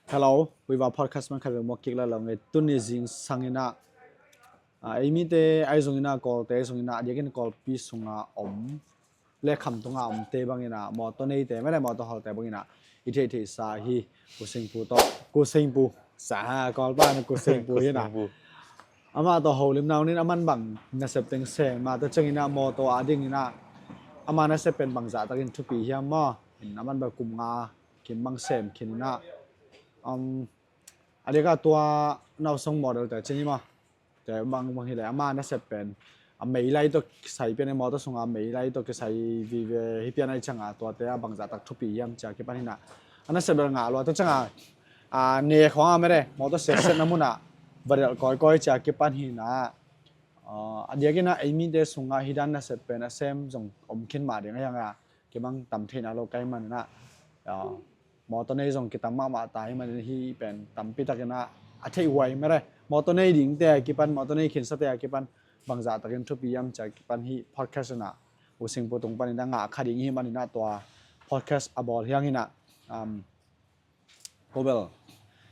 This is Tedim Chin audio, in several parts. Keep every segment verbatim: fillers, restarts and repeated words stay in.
Hello, Viva Podcast man khat vei muak kik la lo ngei. Tuni zingsang in ah, ah, ei mite ahi zongin ah, Kawlte ahi zongin ah, a diakin Kawlpi sunga om le khamtunga omte bangin ah, mawtaw neite, mene mawtaw hawlte bangin ah, i theihtheihsa hi. Kusingpu tawh, Kusingpu sa, Kawlpa na Kusingpu hi na. Kusingpu. Amah tawh holim nau nin, aman bang nasep teng sem, mah tawh ciangin ah mawtaw a dingin ah, ama nasep pen bangzah takin thupi hiam maw? In aman bang kum nga kim bang sem khin in ah, um, a diaka tua nausong model te cin hi maw? Te bang bang hi le, ama nasep pen a meilai tawh kisai pian, mawtaw sunga meilai tawh kisai vive hi pian ahi cianga, tuate a bangzah tak thupi hiam cia kipan hi na. A nasep bel ngah lua, tua cianga, a, ne khawng a mede, mawtaw setsetna munah va delh kawikawi cia kipan hi na. A, a diakin ah ei mite sungah hih dan nasep pen a sem zong om khin mah ding a hiang a, kibang tam theihna lo ka hih manin ah, a, mawtaw nei zong kitam mahmah ta hih manin hih pen tampi takin ah a theih huai mede. Mawtaw nei dingte a kipan, mawtaw nei khinsate a kipan bangzah takin thupi hiam cia kipan hih podcast in ah, Kusingpu tung panin a ngah kha ding hih manin ah tua podcast a bawl hiang in ah, um, Ko bel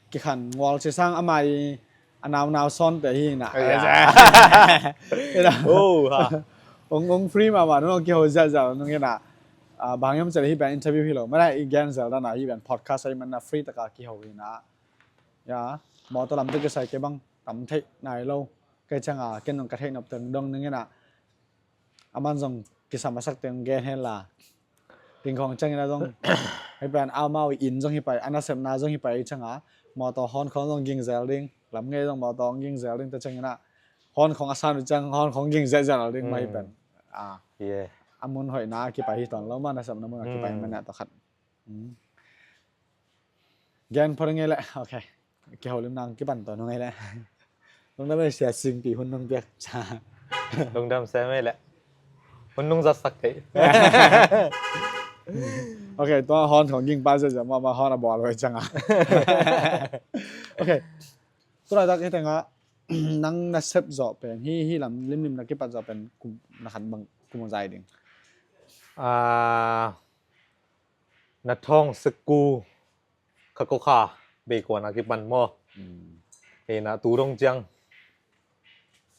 kikhan ngual ci sang, amah i a naunau sawnte hi na. Aya. Ina. Oh, ha. Ong, ong free mahmah nung, ong kiho ziahziah nung hi na. Ah, bang hiam cih leh hih pen interview hi lo, mana i gen zel dan a, hih pen podcast ahi mana free taka kiho hi na. Ya, mawtaw lamte kisai kei bang tam theih nai lo. Kei cianga ken nung ka theih nop teng dong ning hi na. Aman zong kisam a sak teng gen hen la. Tingkhawng ciangin ah zong hih pen amau inn zong hi pai, a nasepna zong hi pai cianga, mawtaw hawn khawng zong ging zel ding, lam ngei zong mawtaw hong ging zel ding, tua ciangin ah hawn khawng a san uh ciang hawn khawng ging zelzel ding mah hi pen. Ah. Yeah. A mun hoihna a kipai hi tawn lo mah, nasepna mun a kipai mah na tua khat. Mm. Gen phot ngei leh, ok. Kiholim nang kipan tawn ngei leh. Lungdam ei sia, singpi hun nong piak. Lungdam sem ei leh. Hun nong zatsak kei. Ok, tua hawn khawng ging pa zia zia mah, mah hawn a bawl hoi cianga. Ok. Tua laitak hih tengah nang nasep zawh pen, hih, hih lam limlim na kipat zawh pen kum, na khan bang kum zai ding? Ah, na thawng seku kha ko kha beikuan a kipan maw. Mm. Hi na tu dong ciang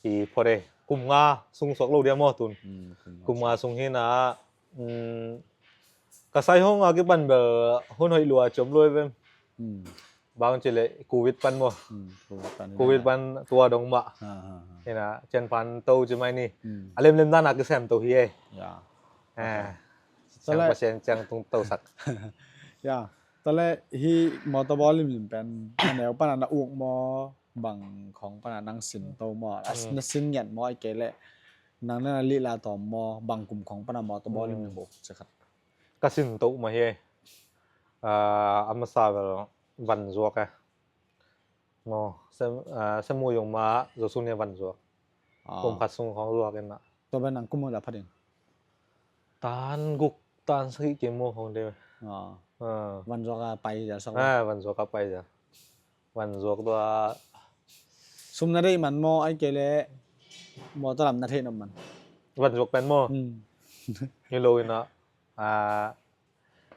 i phot e, kum nga sung suak lo dia maw tun. Mm, kum nga sung hi na, mm, ka sai hong a kipan bel hun hoih lua ciom lua i vem. Mm. Bang ci leh covid pan maw. Mm, covid pan, covid pan tua dong mah. Ha, ha, ha. Hi na, cian pan to ci mai ni. Mm. A lemlem dan a kisem to hi e. Ya. Eh. Ok. Ciang Pasian ciang tung to sak. Ya. Tua leh hih mawtaw bawl limlim pen na neu pana na uk maw, bang khawng pana nang sin to maw, a, na sin ngiat maw, ahih kei leh nang na lihla tawm maw, bang kum khawng pana mawtaw bawl limlim uk ci khat? Ka sin to mah hi. Ah, a masa bel van zuak e. Maw, sem, ah, sem mu yong ma zo sun ne van zuak. Ah. Kum khat sung khawng zuak in na. Tua pen nang kum ong za pha ding? Tan guk, tan sagih kim maw khawng de. Ah. Ah. Van zuak a pai za sak. Ah, van zuak a pai za. Van zuak tua. Sum na deih man maw, ahih kei leh mawtaw lam na theih nop man? Van zuak pen maw. Hmm. Hi lo in na. Ah,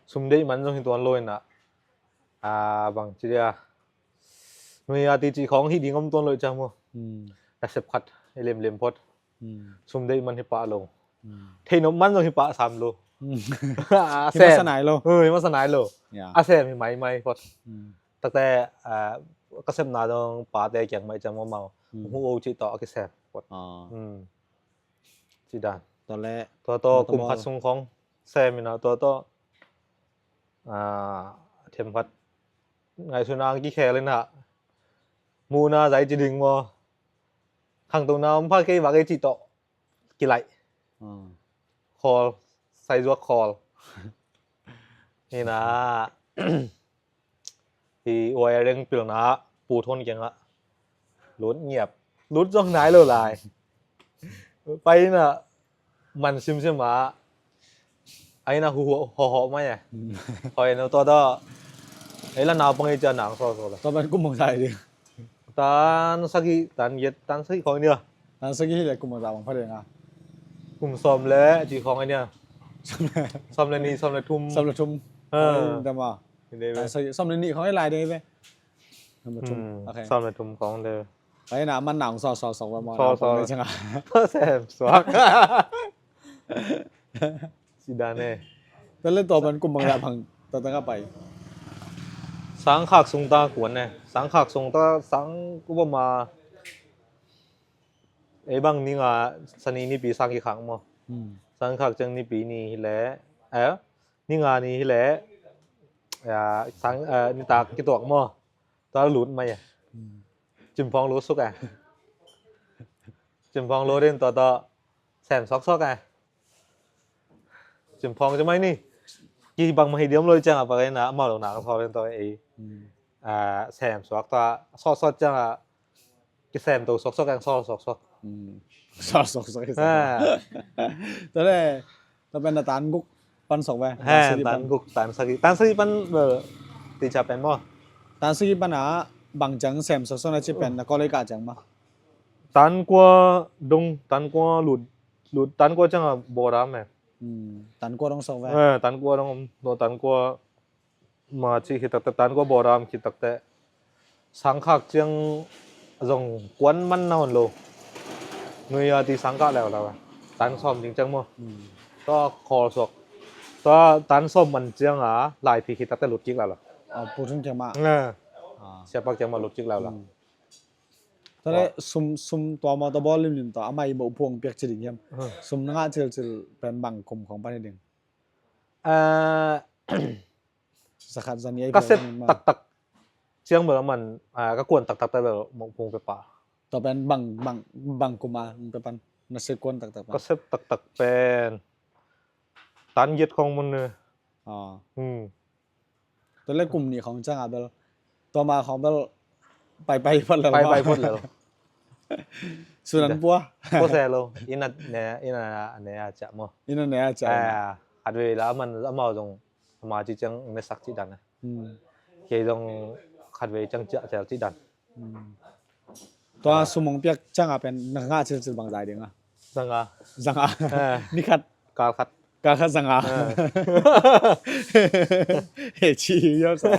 sum deih man zong hi tuan lo in na. Ah, bang ci dia. Nui a ti ci khawng hi ding om tuan lo i ciang maw. Hmm. Nasep khat i lemlem phot. Hmm. Sum deih man hi pah lo. Hmm. Theih nop man zong hi pah sam lo. Hmm. A sem. Hi masa nai lo. Uh, hi masa nai lo. Ya. A sem hi maimai phot. Hmm. Takte, ah, ka sepna dong pate kiang mah i ciang maw, mau. Hmm. Hu o ci tawh a kisem phot. Ah. Hmm. Ci dan. Tua leh tua tawh kum khat sung khawng sem in na, tua tawh, ah, themkhat ngaihsutna ang kikhel in na, muhna zai ci ding maw, khangtona om pha kei vak ei ci tawh kilaih. Hmm. Khawl, sai zuak khawl. Hi na. Hi wiring pilna pu thawn kiangah lut ngiap. Lut zong nai lo lai. Pai na man simsim a. Ai na hu hu ho ho mai e. Hoi no to to. Ei la nau pang i cia nang so so la. To ban kum mong sai ding. Tan sagih, tan giat, tan sagih khawng nia. Tan sagih hi le kum mong za bang pha ding a. Kum sawm le ci khawng nia. Sawm le nih, sawm le thum. Sawm le thum. Ha. Dama. Tan sagih, sawm le nih khawng i lai ding i ve. Sawm le thum. Sawm le thum khawng de. Pai na man nang saw saw saw ba maw. Saw saw. Sem suak. Sidan e. Tua le tua ban kum bang la bang tua tang a pai. Sangkhak sung ta kuan e. Sangkhak sung ta sang kuba ma. Ei bang ni nga sani nipi sang kikhak maw. Sangkhak ciang nipi ni hi le. Eh, ni nga ni hi le. Sang nitak kituak maw. Tua lut mai e. Cimphawng lut suk e. Cimphawng lut in tua tua sem suak suak e. Cimphawng ci mai ni. Ki bang mahi diam loi ciang a pakai na amau lo na ka sawt in tua ei. Sem suak tua sawt sawt ciang a kisem to suak suak eng sawt suak suak. Sawt suak suak. Tua le Tua pen na tan guk pan sok ve. He, tan guk, tan sagih. Tan sagih pan bel teacher pen maw. Tan sagih pan a bang ciang sem sok sok na ci pen na college ka ciang maw. Tan kua dong, tan kua lut, lut, tan kua ciang a bawdam e. Tan kua dong sok ve. He, tan kua dong, tan kua ma ci khit takte tan kua bawdam khit takte sangkhak ciang zong kuan man na hon lo. Nui a ti sangkah leu lo. Tan sawm ding ciang maw. Tua khawl suak. Tua tan sawm man ciang a laiphi khit takte lut kik lalo. Pu Thun Kiang mah. Siapa Kiang mah lut kik lalo. Tua le sum, sum tua maw tua bawl limlim tua amah i moh phuang piak ci ding hiam. Sum na ngah cilcil pen bang kum khawng pan hi ding. Zakhat zani ai ka sep taktak ciang bel a man ka kuan taktak ta bel mawh phung pepa. Tua pen bang bang bang kuma pepan na sep kuan taktak pen. Ka sep taktak pen tan giat khong mun ne. Tua le kum ni khong ciang a bel tua ma khong bel pai pai phot lel. Pai pai phot lel. Sunan pua. Pua se lo. Ina ne ina ne a cia mo. Ina ne a cia. Khat ve la aman amau zong ama ci ciang ne sak ci dan. Kei zong khat ve ciang ciah ciah ci dan. Tua sumong piak ciang a pen na ngah cilcil bang zai ding a. Zanga. Zanga. Ni khat. Kal khat. Kal khat zanga. He ci yo sa.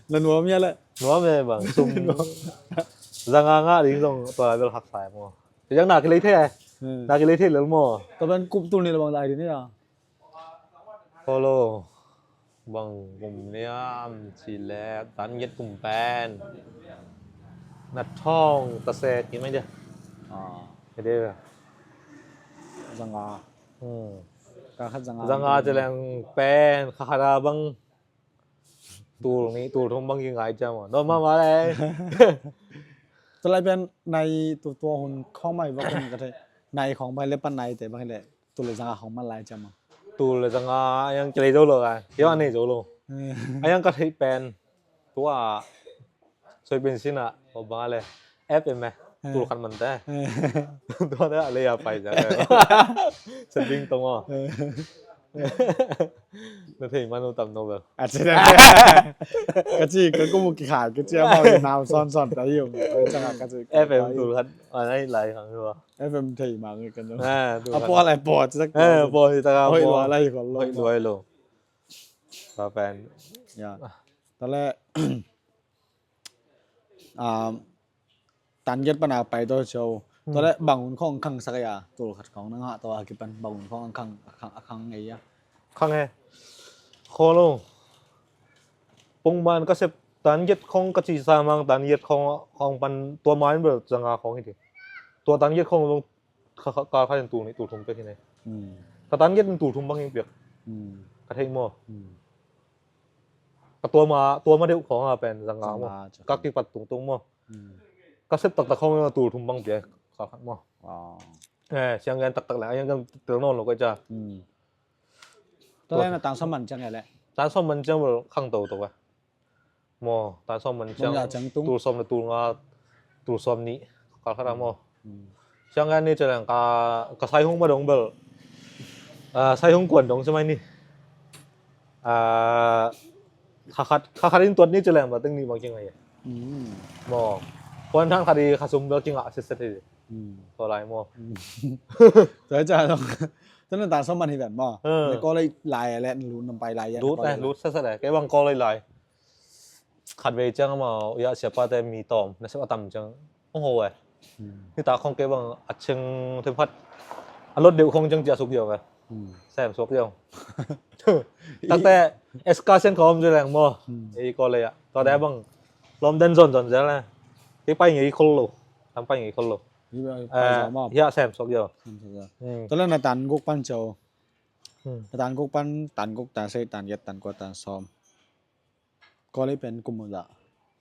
Na nuam ya le. Nuam ya bang. Sum. Zanga ngah ding zong tua bel hak sai mo. Yang na kilei thei. Na kilei thei lel mo. Tua pen kum tul ni le bang zai ding ya. Kolo bang kum niam ci le tan nget kum pen na thong ta se ki mai dia. Ke dia. Zanga. Ka khat zanga. Zanga ci leng pen kha kha da bang tul ni tul thum bang ki ngai jam. No ma ma le. Talai pen nai tu tua hun khong mai bak pen ka thei nai khong mai le pan nai te bang le. Tul le zanga khong man lai ciam a. Tul le zanga a yang kilei zo lo a. Yo a nei zo lo. A yang ka theih pen tua soi pen sin a ko bang a le F M e. Tul khat man te. Tua te a lei a pai zia. Setting tong a. Na thei man u tam no bel. A ci ka ci ka kumu ki khat ka ci a mau nam son son ta hiu. Ka ci F M tul khat a nai lai khang hiu a. F M thei mang kan. A pua lai pua ci tak. A pua ci tak a pua lai khol lo. Hoi lo hoi lo. Ta pen. Ya. Ta le. Tan giat pan a pai to cio. Tua le bang hun khong khang sak a tul khat khong nang ha tua a kipan bang hun khong khang khang khang ei a. Khang he. Kholo. Pongman ka sep tan giat khong ka ci sa mang tan giat khong khong pan tua main bel zanga khong hi ti. Tua tan giat khong zong ka ka ka in tul ni tul thum pek hi ne. Ka tan giat in tul thum bang hi piak. Ka thei mo. Ka tua ma tua ma deuh khong a pen zanga mo. Ka kipat tungtung mo. Ka sep taktak khong tul thum bang pia ka khat maw. Eh, siang gen taktak le a yang kan tel non lo ka ca. Tua le na tang som man ciang le. Tang som man ciang bel khang to to ka. Maw tang som man ciang tul som le tul nga tul som ni ka khat a maw. Siang gen ni ciang ka ka sai hung ma dong bel. Sai hung kuan dong ci mai ni. Kha khat kha khat in tuat ni ci leng ba teng ni bang kingai. Maw kuan than khat i kha sum bel kinga set set hi. Tua lai maw. Tua ca dong. Tua na tan som man hi ven maw. Ko lai lai le lu nam pai lai ya. Lut lai lut set set lai. Ke bang ko lai lai. khatvei ciang amau, ya, siapate mi tawm, nasep a tam ciang hong ho e. Nitak khong kei bang a cheng thephat a lot deuh khong ciang ciah suk yo e. Sem suak yo. Takte eska sen khawm zel leng maw. Ei ko le ya, tua de bang lawm den zon zon zel e. Kei pai ngei khol lo. Tam pai ngei khol lo. Hiah sem suak yo. Tua le na tan guk pan ciau. Na tan guk pan, tan guk, tan sei, tan giat, tan kua, tan sawm. Kawlei pen kum mawzah?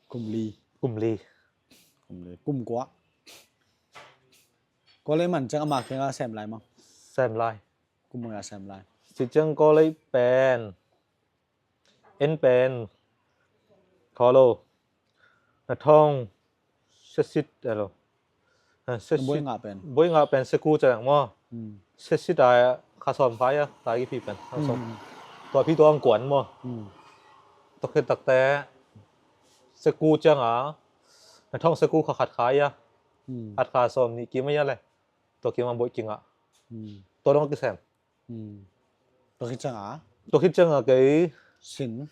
Kum li. Kum li. Kum li. Kum kua? Kawlei man ciang ama kiangah sem lai mang? Sem lai. Kum mawzah sem lai. Ci ciang kawlei pen, en pen, kawlo, na thawng, sesit elo. Boingah pen, boingah pen seku ciang maw. Sesit a kha sawm pha ia, ta kiphi pen kha sawm. Tua phi tua ang kuan maw. Tua khit takte seku ciang a, na thawng seku kha khat kha ia. Khat kha sawm nih kim a ia le. Tua kim a boih kingah. Tua dong a kisem. Tua khit ciang a, tua khit ciang a kei sin,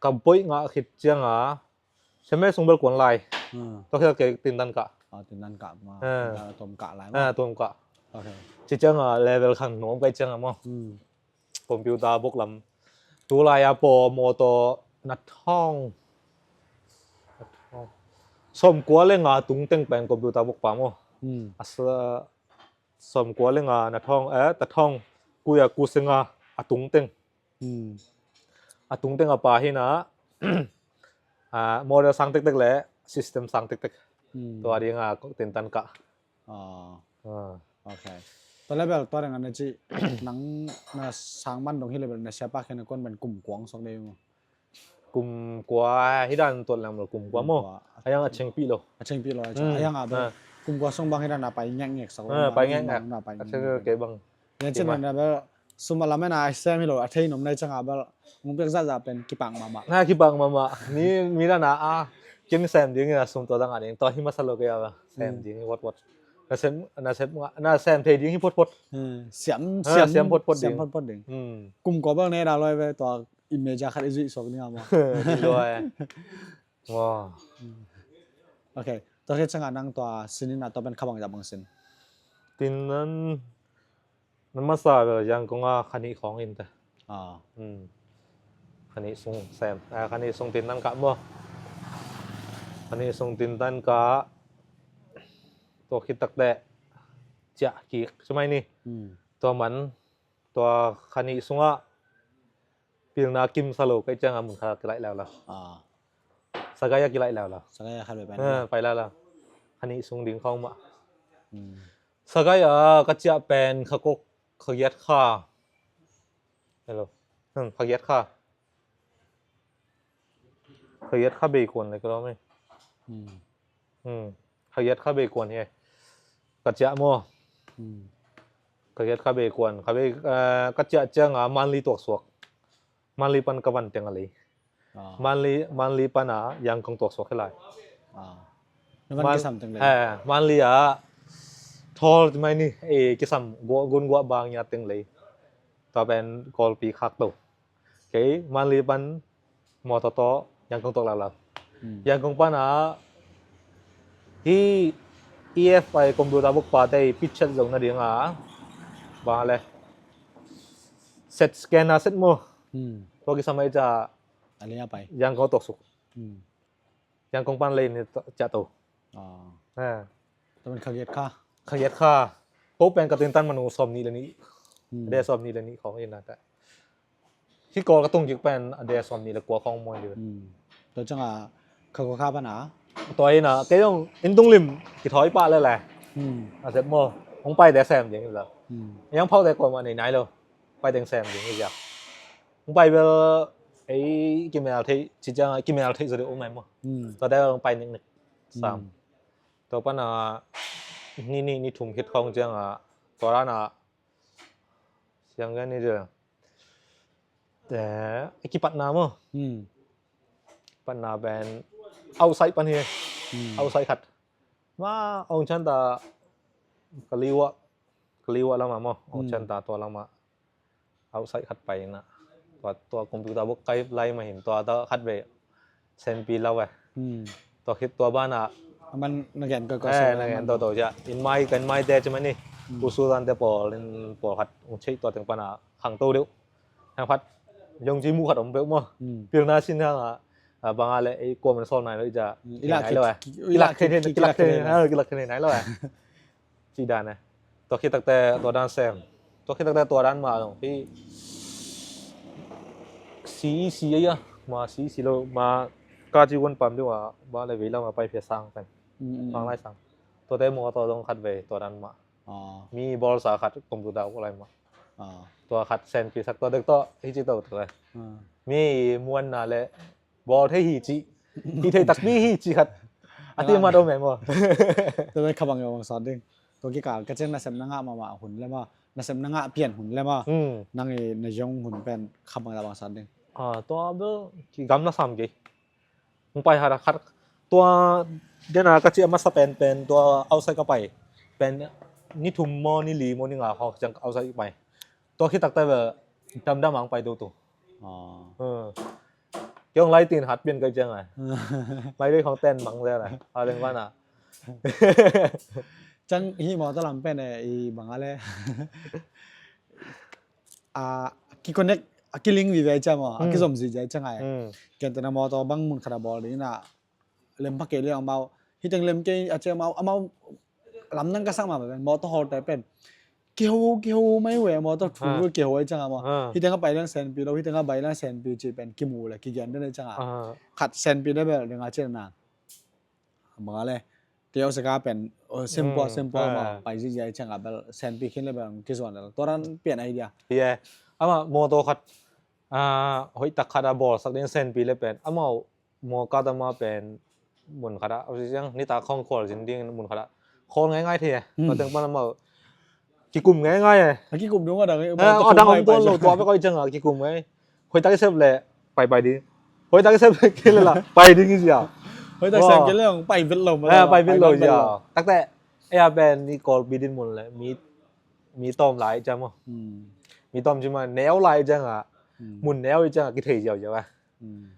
ka boih ngah khit ciang a, seme sung bel kuan lai. Tua khit a kei tintan kah. Tintan kah ma, tuam kah lai ma. Tuam kah. Ci ciang a level khang nuam kei ciang a maw. Computer bok lam, tulai a paw mawtaw na thawng, sawm kua le nga tung teng pen computer bok pa maw. A sa sawm kua le nga na thawng, eh, ta thawng kua ku senga a tung teng. A tung teng a pa hi na, model sang tektek le system sang tektek. Tua ding a tintan kah. Ok. Tua level tua ding a na ci, nang na sang man dong hi level na siapa khen a kon ben kum kuang sok dei maw. Kum kua hi dan tuat leng maw, kum kua maw. A yang a chengpih lo. A chengpih lo a yang a bel kum kua song bang hi dan a pai ngekngek sak lo. Pai ngekngek. A cheng kei bang. Yang cin man a bel sum a lamen a sem hi lo, a thei nom nai ciang a bel hong piak zahzah pen kipak mahmah. Na kipak mahmah. Mi, mi dan a a kin sem ding a sum tua dang a ding tua hi masa lo kei a bel sem ding hi votpot. Na sem, na sem, na sem thei ding hi photphot. Siam, siam photphot ding. Kum kua bel ne da loi ve tua image a khat i zuih suak ding a maw. Ok. Tua khit ciang a nang tua sin in a tua pen kha bang zah bang sin? Tin nan, nan masa bel Yangon a kha nih khawng in te. Kha nih sung sem, kha nih sung tintan kah maw. Kha nih sung tintan kah. Tua khit takte ciah kik ci mai ni. Tua man, tua kha nih sungah pilna kim sa lo kei ciang a mun khat kilaih leuleu. Sagaih a kilaih leuleu. Sagaih a khat pai leuleu. Kha nih sung ding khawng mah. Sagaih a ka ciah pen kha kua, kha giat kha. Hello. Kha giat kha. Kha giat kha bei kuan le ka lawm e. Kha giat kha bei kuan hi. Ka ciah maw. Kha giat kha bei kuan. Kha bei, eh, ka ciah ciang a Manli tuak suak. Manli pan ka van teng a lei. Manli, Manli pan a Yangon tuak suak hi lai. Manli a thawl mai ni, eh, kisam gun guah bang ia teng lei. Tua pen Kawlpi khak to. Kei Manli pan mawtaw tawh Yangon tuak leuleu. Yangon pan a hih E F I computer bok pate i picture zong na ding a, bang a le set scan a set maw. Tua kisam a i ca Yangon tuak suk. Yangon pan lei ni ciah to. Tua pen kha giat kha. Kha giat kha. Ko pen ka tintan manu sawm nih le nih. A de sawm nih le nih khawng in a ta. Hih Kawl ka tung kik pen a de sawm nih le kua khawng maw hi. Tua ciang a kha kua kha pan a. Tua in a kei zong inn tung lim kithawi pah lele. A zep maw. Hong pai de sem ding hi lo. Yang phau de kuamah nei nai lo. Pai ding sem ding hi ziak. Hong pai bel ei kimel thei, ci ciang a kimel thei zaw deuh om nai maw. Tua de hong pai niknik sam. Tua pan a ni nih ni thum khit khawng ciang a tua dan a siang gen ni de. Eh, kipatna maw. Patna pen outside pan hi. Outside khat. Ma ong chan ta ka liwa, ka liwa lama maw. Ong chan ta tua lama outside khat pai na. Tua, tua computer bawk kai lai mah hin tua ta khat vei senpi lo eh. Hmm. Tua khit tua banah. A man na gen koi koi eh, sa na gen man toto cia. In mai, kan mai te ci mani. Hmm. Usu dan te pawl, in pawl khat ung cei tua teng pana khang to deuh. Hang khat, yong ci mu khat om peuh maw. Hmm. Pilna sin hang a, a bang a le ei kuaman sawl nai lo i cia. Hmm. Kilak thei, kilak thei, kilak thei nai lo eh. Ci dan eh. Tua khit takte tua dan sem. Tua khit takte tua dan mah zong. Hih C E C a ia. Ma C E C lo. Ma ka ci wan pam deuh a. Ba le vei lam a pai phia sang pen. Mm, mm. Mang lai sang. Tua te maw tua zong khat vei tua dan mah. Ah. Mi bawlsa khat computer uk lai mah. Ah. Tua khat senpi sak tua dek tawh. Hih ci to tua. Ah. Mi muanna le bawl thei hi ci. Hi thei takpi hi ci khat. A ti ma do me maw. Tua pen kha bang yo bang sawt ding. Tua kikal ka ciang nasep na ngah mahmah hun le maw. Nasep na ngah pian hun le maw. Hmm. Nang i na zong hun pen kha bang da bang sawt ding. Ah, tua bel ki gam na sam kei. Hong pai hat a khat. Tua dena ka ci a masa pen pen tua outside ka pai. Pen ni thum maw ni li maw ni nga khawng ciang outside ka pai. Tua khit takte bel damdam ang pai deuh tu. Ah. Hmm. Kei hong lai tin hat pian kai ciang ai. Lai dei khong ten mang zel ai. A leng van a. Ciang hi maw ta lam pen e i bang a le. A ki connect a ki link vive ciang maw. A ki zom zi ciang ai. Hmm. Ken tena maw ta bang mun khat a bawl ding na. Lem pha kei le amau. Hi teng lem kei a ciang amau. Amau lam nang ka sak ma pen. Maw ta hol te pen. Kiho, kiho mai we, maw ta thu, ah, kiho ai ciang a maw. Ah. Hi teng a pai lang senpi lo, hi teng a pai lang senpi ci pen, kimu le, kigen den ai ciang a. Ah. Khat senpi de bel, deng a ciang na. Bang a le, teo se ka pen, oh, sempo, hmm, sempo, ah, maw, pai zi zi ai ciang a bel, senpi khin le bel, kizuan le. Tua dan pian ai dia. Yeah. Ama, maw ta khat, ah, hoih tak khat a bawl sak ding senpi le pen. Ama, maw ka ta ma pen mun khat ah, a si siang, nitak khawng khual zin ding mun khat ah. Khawl ngaingai thei e. Hmm. Tua teng pan amau kikum ngaingai e. A kikum dong a dang e. Eh, a dang om tuan lo, tua pek oi ciang a kikum ngai. Hoih tak i sep le pai pai ding. Hoih tak i sep le kei le la pai ding i zia. Hoih tak sem kei le ong pai vet lo ma. Eh, pai vet lo zia. Takte, eh, a pen ni Kawlpi din mun le mi, mi tawm lai ciang maw. Hmm. Mi tawm ci ma neu lai ciang a. Hmm. Mun neu i ciang a kithei ziau ziau a. Hmm.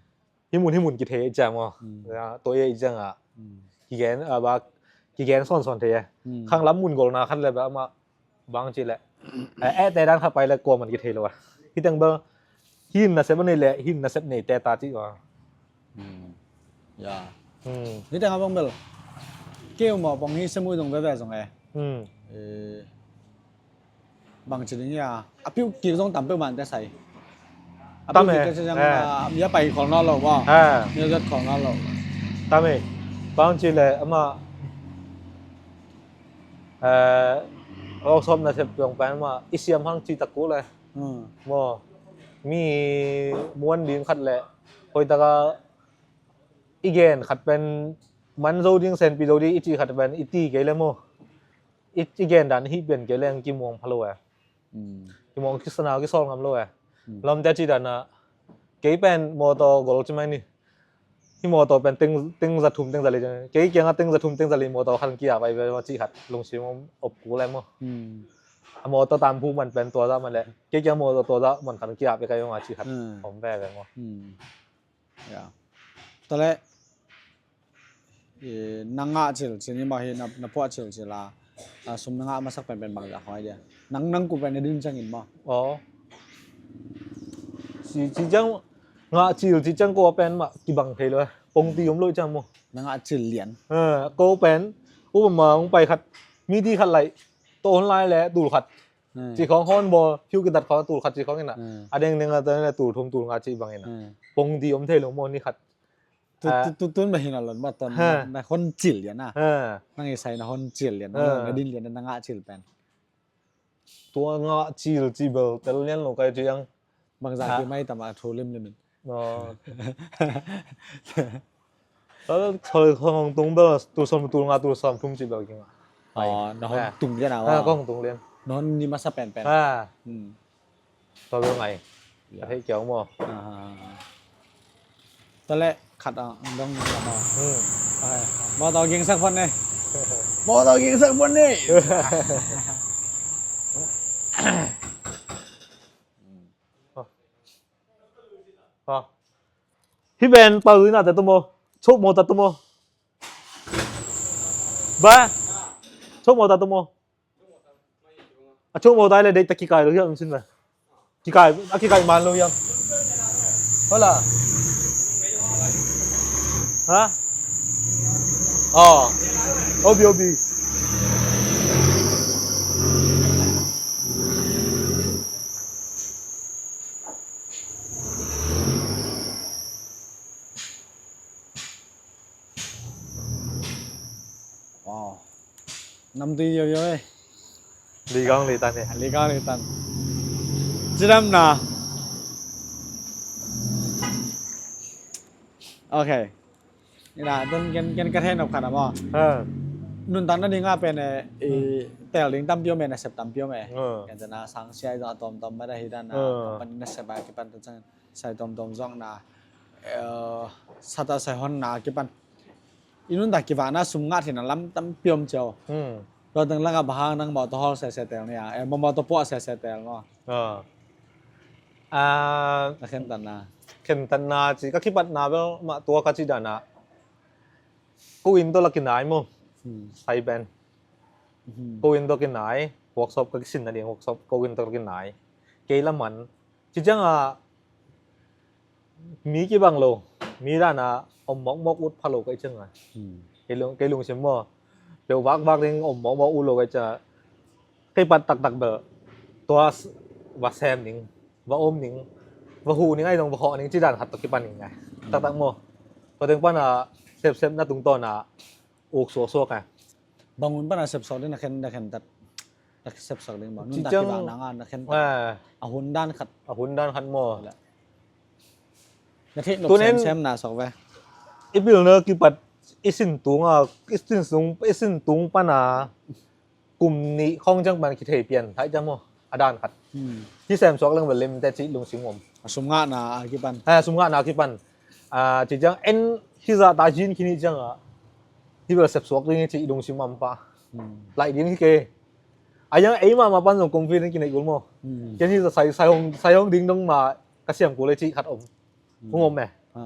Hi mun, hi mun kithei i ciang maw. Hmm. Ya, tua i ciang a. Hmm. Kigen, a, ba, kigen sawnsawn thei e. Hmm. Khang lam mun golna khat le ba ama bang ci le. Eh, eh, te dan khat pai le kuaman kithei lo a. Hi teng bel, hi nasep a nei le, hi nasep nei te ta ci a. Hmm. Ya. Hmm. Hi teng a bang bel. Keu maw pong hi semui dong veve zong e. Hmm. Eh, bang ci ding ia, a piu kik zong tam peuh man te sai. A piu kik te sai zang, eh, a, mi a pai khol na lo wa. Eh. Mi a zat khol na lo. Tam e. Bang ci le ama, eh, workshop nasep zong pen ama i siam hang ci tak ku le. Hmm. Maw. Mi muan ding khat le. Hoih tak a i gen khat pen man zo ding senpi zo ding i ci khat pen i ti kei le maw. I, i gen dan hi pian kei leng kimuang pha lo e. Hmm. Kimuang kisana kisawl ngam lo e. Hmm. Lamte ci dan a kei pen mawtaw gol ci mai ni. Hi mawtaw pen teng, teng za thum teng za li. Kei kiang a teng za thum teng za li mawtaw khan kia pai ve ci khat lungsim om op ku le maw. Hmm. A mawtaw tam phu man pen tua za man le. Kei kiang mawtaw tua za man khan kia pe kai ma ci khat. Hmm. Om ve ve maw. Hmm. Ya. Tua le, eh, na ngah cil, cil ni maw hi na, na puah cil cil a, a sum na ngah masak pen pen bang za hoi dia. Nang, nang ku pen na din ciangin maw. Oh. Ci, ci ciang, ngah cil, ci ciang ko pen mah kibang thei lo. Pong ti om lo ciang maw. Na ngah cil lian. Eh, ko pen, upama hong pai khat, mi ti khat lai, to hon lai le, tul khat. Hmm. Ci khawng hon bawl, phiu kitat khawng tul khat ci khawng ina. Hmm. A deng deng a tul thum tul nga ci bang ina. Hmm. Pong ti om thei lo maw ni khat. Tu, ah, tu, tu, tun ma hing a lon ma ton, ha, na, na hon cil lian a. Ha. Nang i sai na hon cil lian, na, ha, na din lian, na ngah cil pen. Tua ngah cil ci bel, tel lian lo kai ci ang. Bang za, ha, ki mai tam a thu lim lim in. Oh. Tua, tua, tua hong tung bel, tul sawm, tul nga, tul sawm thum ci bel ki ngah. Oh, na hong, eh, tung lian a, eh, wa. Kong tung lian. Na hon ni masa pen pen. Ah. Hmm. Tua bel ngai. Ya. Ka thei kiau maw. Ah. Tua le khat a, dong ni maw. Hmm. Ai, maw tua ging sak phot ne. Maw tua ging sak phot ne. Oh. Hi ben pau ina ta tumo. Chok mo ta tumo. Ba. Chok mo ta tumo. A chok mo ta le dei ta kikai lo hiam sin ba. Kikai, a kikai man lo hiam. Hola. Ha? Oh. Obi obi. Wow. Namtui yo yo eh. Ligang litan eh. Ligang litan. Cidam na. Okay. Ina, tun ken, ken ka thei nop khat a maw. Ha. Nuntak na ding a pen eh, i tel ding tampi om eh, na sep tampi om eh. Ha. Ken tana sang sia i zong a tom tom mada hi dan na. Ha. Pan na sep a kipan tu cang sai tom tom zong na. Eh, sata sai hon na kipan. I nuntak kivakna sum ngah theihna lam tampi om cio. Hmm. Tua teng laka bang hang nang mawtaw hawl sese tel nia. Eh, mawtaw puah sese tel maw. Ah. Ah, na khentatna. Khentatna ci ka kipatna bel mah tua ka ci dana. Ko inn tawh la kinai maw. Hmm. Sai pen. Hmm. Ko inn tawh kinai. Workshop ka kisin na ding workshop ko inn tawh la kinai. Kei la man. Ci ciangah mi kibang lo, mi dana om mawkmawk ut pha lo ka i ciangah. Hmm. Kei lung, kei lungsim maw. Peuh vakvak ding om mawkmawk ut lo ka i ciangah. Kei pat taktak bel tua va sem ding, va om ding, va huh ding ahi zong va hawh ding ci dan khat tawh kipan ding ngai. Hmm. Taktak maw. Tua teng pana sepsepna tungtawna uk suaksuak ngai. Bang hun pana sepsuak ding na khen, na khentat. Na sepsuak ding bang. Nuntak kivak nanga na khentat. A hun dan khat. A hun dan khat maw. Na theih nop semsem na suak ve. I pilna kipat i sin tunga, i sin tung, i sin tung pana kum nih khawng ciang pan kithei pian thai ciang maw. A dan khat. Hmm. Hi sem suak leng bel lim te ci lungsim om. A sum ngahna a kipan. Ha, sum ngahna a kipan. A, ci ciang en hi zah ta hin khin hi ciangah. Hi bel sep suak ding hi ci lungsim om pa. Hmm. Laih ding hi ke. A yang ei mahmah pan zong kumpi ding kinei kul maw. Hmm. Ken hi zah sai, sai hong, sai hong ding dong ma ka siam kul le ci khat om. Hmm. Hong om eh. Ha.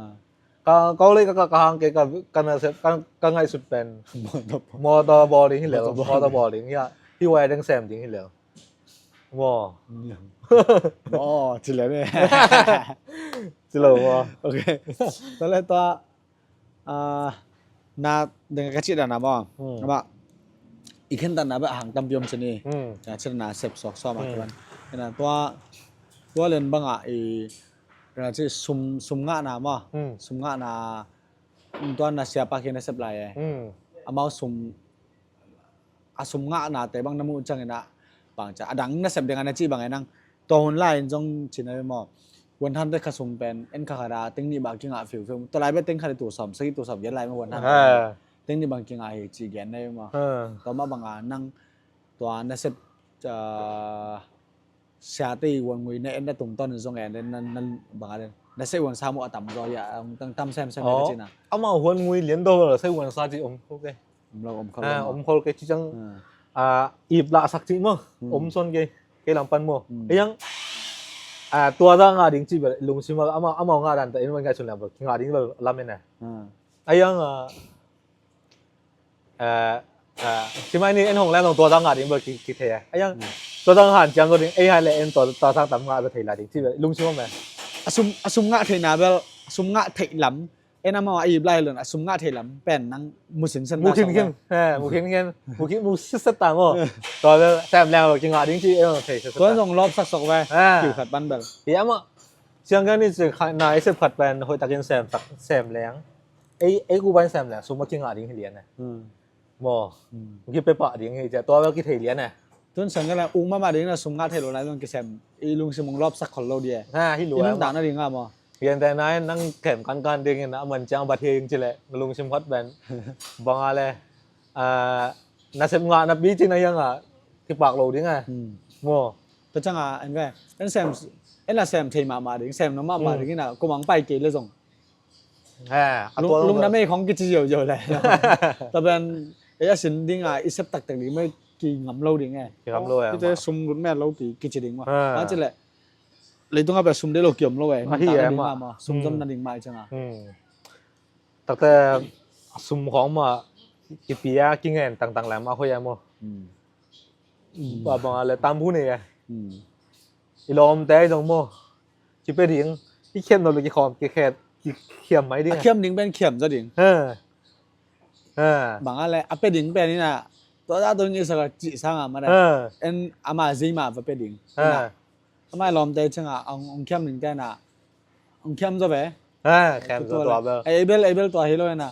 Ka, ka le ka, ka, ka hang ke ka, ka na sep, ka, ka ngaihsut pen. Motor. Motor bawl ding hi lel, motor bawl ding hi a. Hi wai deng sem ding hi lel. Maw. Maw, ci lel eh. Ci lo maw. Okay. Tua le tua, ah, na deng ka cih dan na maw. Hmm. Ama, i khen dan na ba hang tam piom cini. Hmm. Ka cih dan na sep suak suak ma kiban. Ina tua, tua len bang a i Tua na ci sum, sum ngahna maw. Hmm. Sum ngahna, tua na siapa khi na sep lai eh. Hmm. Amau sum, a sum ngahnate bang na muh ciangin ah bang cia a dang na sep ding a na cih bang eh nang. Tua hun lai in zong ci na maw. One hundred kha sum pen en kha kha da teng nih bang kingah fiu fiu. Tua lai bek teng kha di tu sawm sagih tu sawm gen lai maw one hundred. Ha. Teng nih bang kingah hi ci gen na maw. Ha. Tua mah bang a nang tua na sep, ah, siate i uan ngui na en na tungtawn in zong en na, na, na bang a den. Na sep uan sam uh a tam zaw hi a, a hong tang tam semsem hi ka cihna. Amau uan ngui lian daw lo sep uan sa cih om khol kei. Om lo, om khol lo. Ah, om khol kei cih ciang, ah, ip lah sak cih maw. Hmm. Om sawn kei, kei lam pan maw. Hmm. A yang, ah, tua za ngah ding cih bel lungsim a amau, amau ngah dan ta in uan ngai sun lam bel, kingah ding bel lam en a. Hmm. A yang, ah, Eh, eh, ci mai ni en hong leng zong tua zang ngah ding bel ki, kithei eh. A yang, tua zang hanciam zaw ding, ei hai le en tua, tua sang tam ngah zaw thei lai ding, ci bel lungsim om eh. A sum, a sum ngah theihna bel, a sum ngah theih lam, en amau a ip lai lon, a sum ngah theih lam, pen nang mu sinsen ta. Mu khinkhin, eh, mu khinkhin, mu khin, mu sitset ta maw. Tua bel sem leng lo kingah ding ci, en zong thei sitset ta. Tua zong lawpsak sok ve, kiu khat pan bel. Hi amah, siang kan ni ci khat, na i sep khat pen, hoih takin sem tak, sem leng. Ei, ei ku ban sem le, sum a kingah ding hi lian eh. Hmm. Maw. Hmm. Ki pe pah ding hi cia, tua bel kithei lian eh. Tun sang le, ung mahmah ding na sum ngah thei lo lai zong kisem, i lungsim ung lawpsak khol lo di eh. Ha, hi lo eh. I nuntak na ding a maw. Lian te nai, nang khem kankan ding in, a man ciang bat hi ing ci le, na lungsim khat ben. Bang a le, ah, na sep ngah na pi ci na hiang a, kipak lo ding eh. Hmm. Maw. Tua ciang a, en ve, en sem, en la sem thei mahmah ding, sem na mahmah ding in a, kumang pai kei le zong. He, a lung, tua lung lung na mei khong kici ziauziau le. Tua pen, ei a sin ding a, i sep taktak ding mei kingam lo ding e. Kingam lo e, kite ama. Sum lut met lo ki, kici ding ma. He. A ci le. Leitung a pia sum dei lo kiom lo eh. Ahi eh, ma. Sum zom na ding mai ciang a. Takte sum khawng mah kipia kingen tangtang lem a hoih a maw? Ba bang a le tambu nei a. I lawmte zong maw? Kipia ding. I khiam lo le kikhawm kikhet kikhiam mai ding. A khiam ding pen khiam zaw ding. Bang a le a pia ding pen ina tua dah tua ngi saka cih sang a mah dah. En ama zei mah va pia ding. Ina ama i lawmte ciang a ong khiam ding te ina ong khiam zaw ve. Khiam zaw tua bel. Ei bel ei bel tua hi lo ina.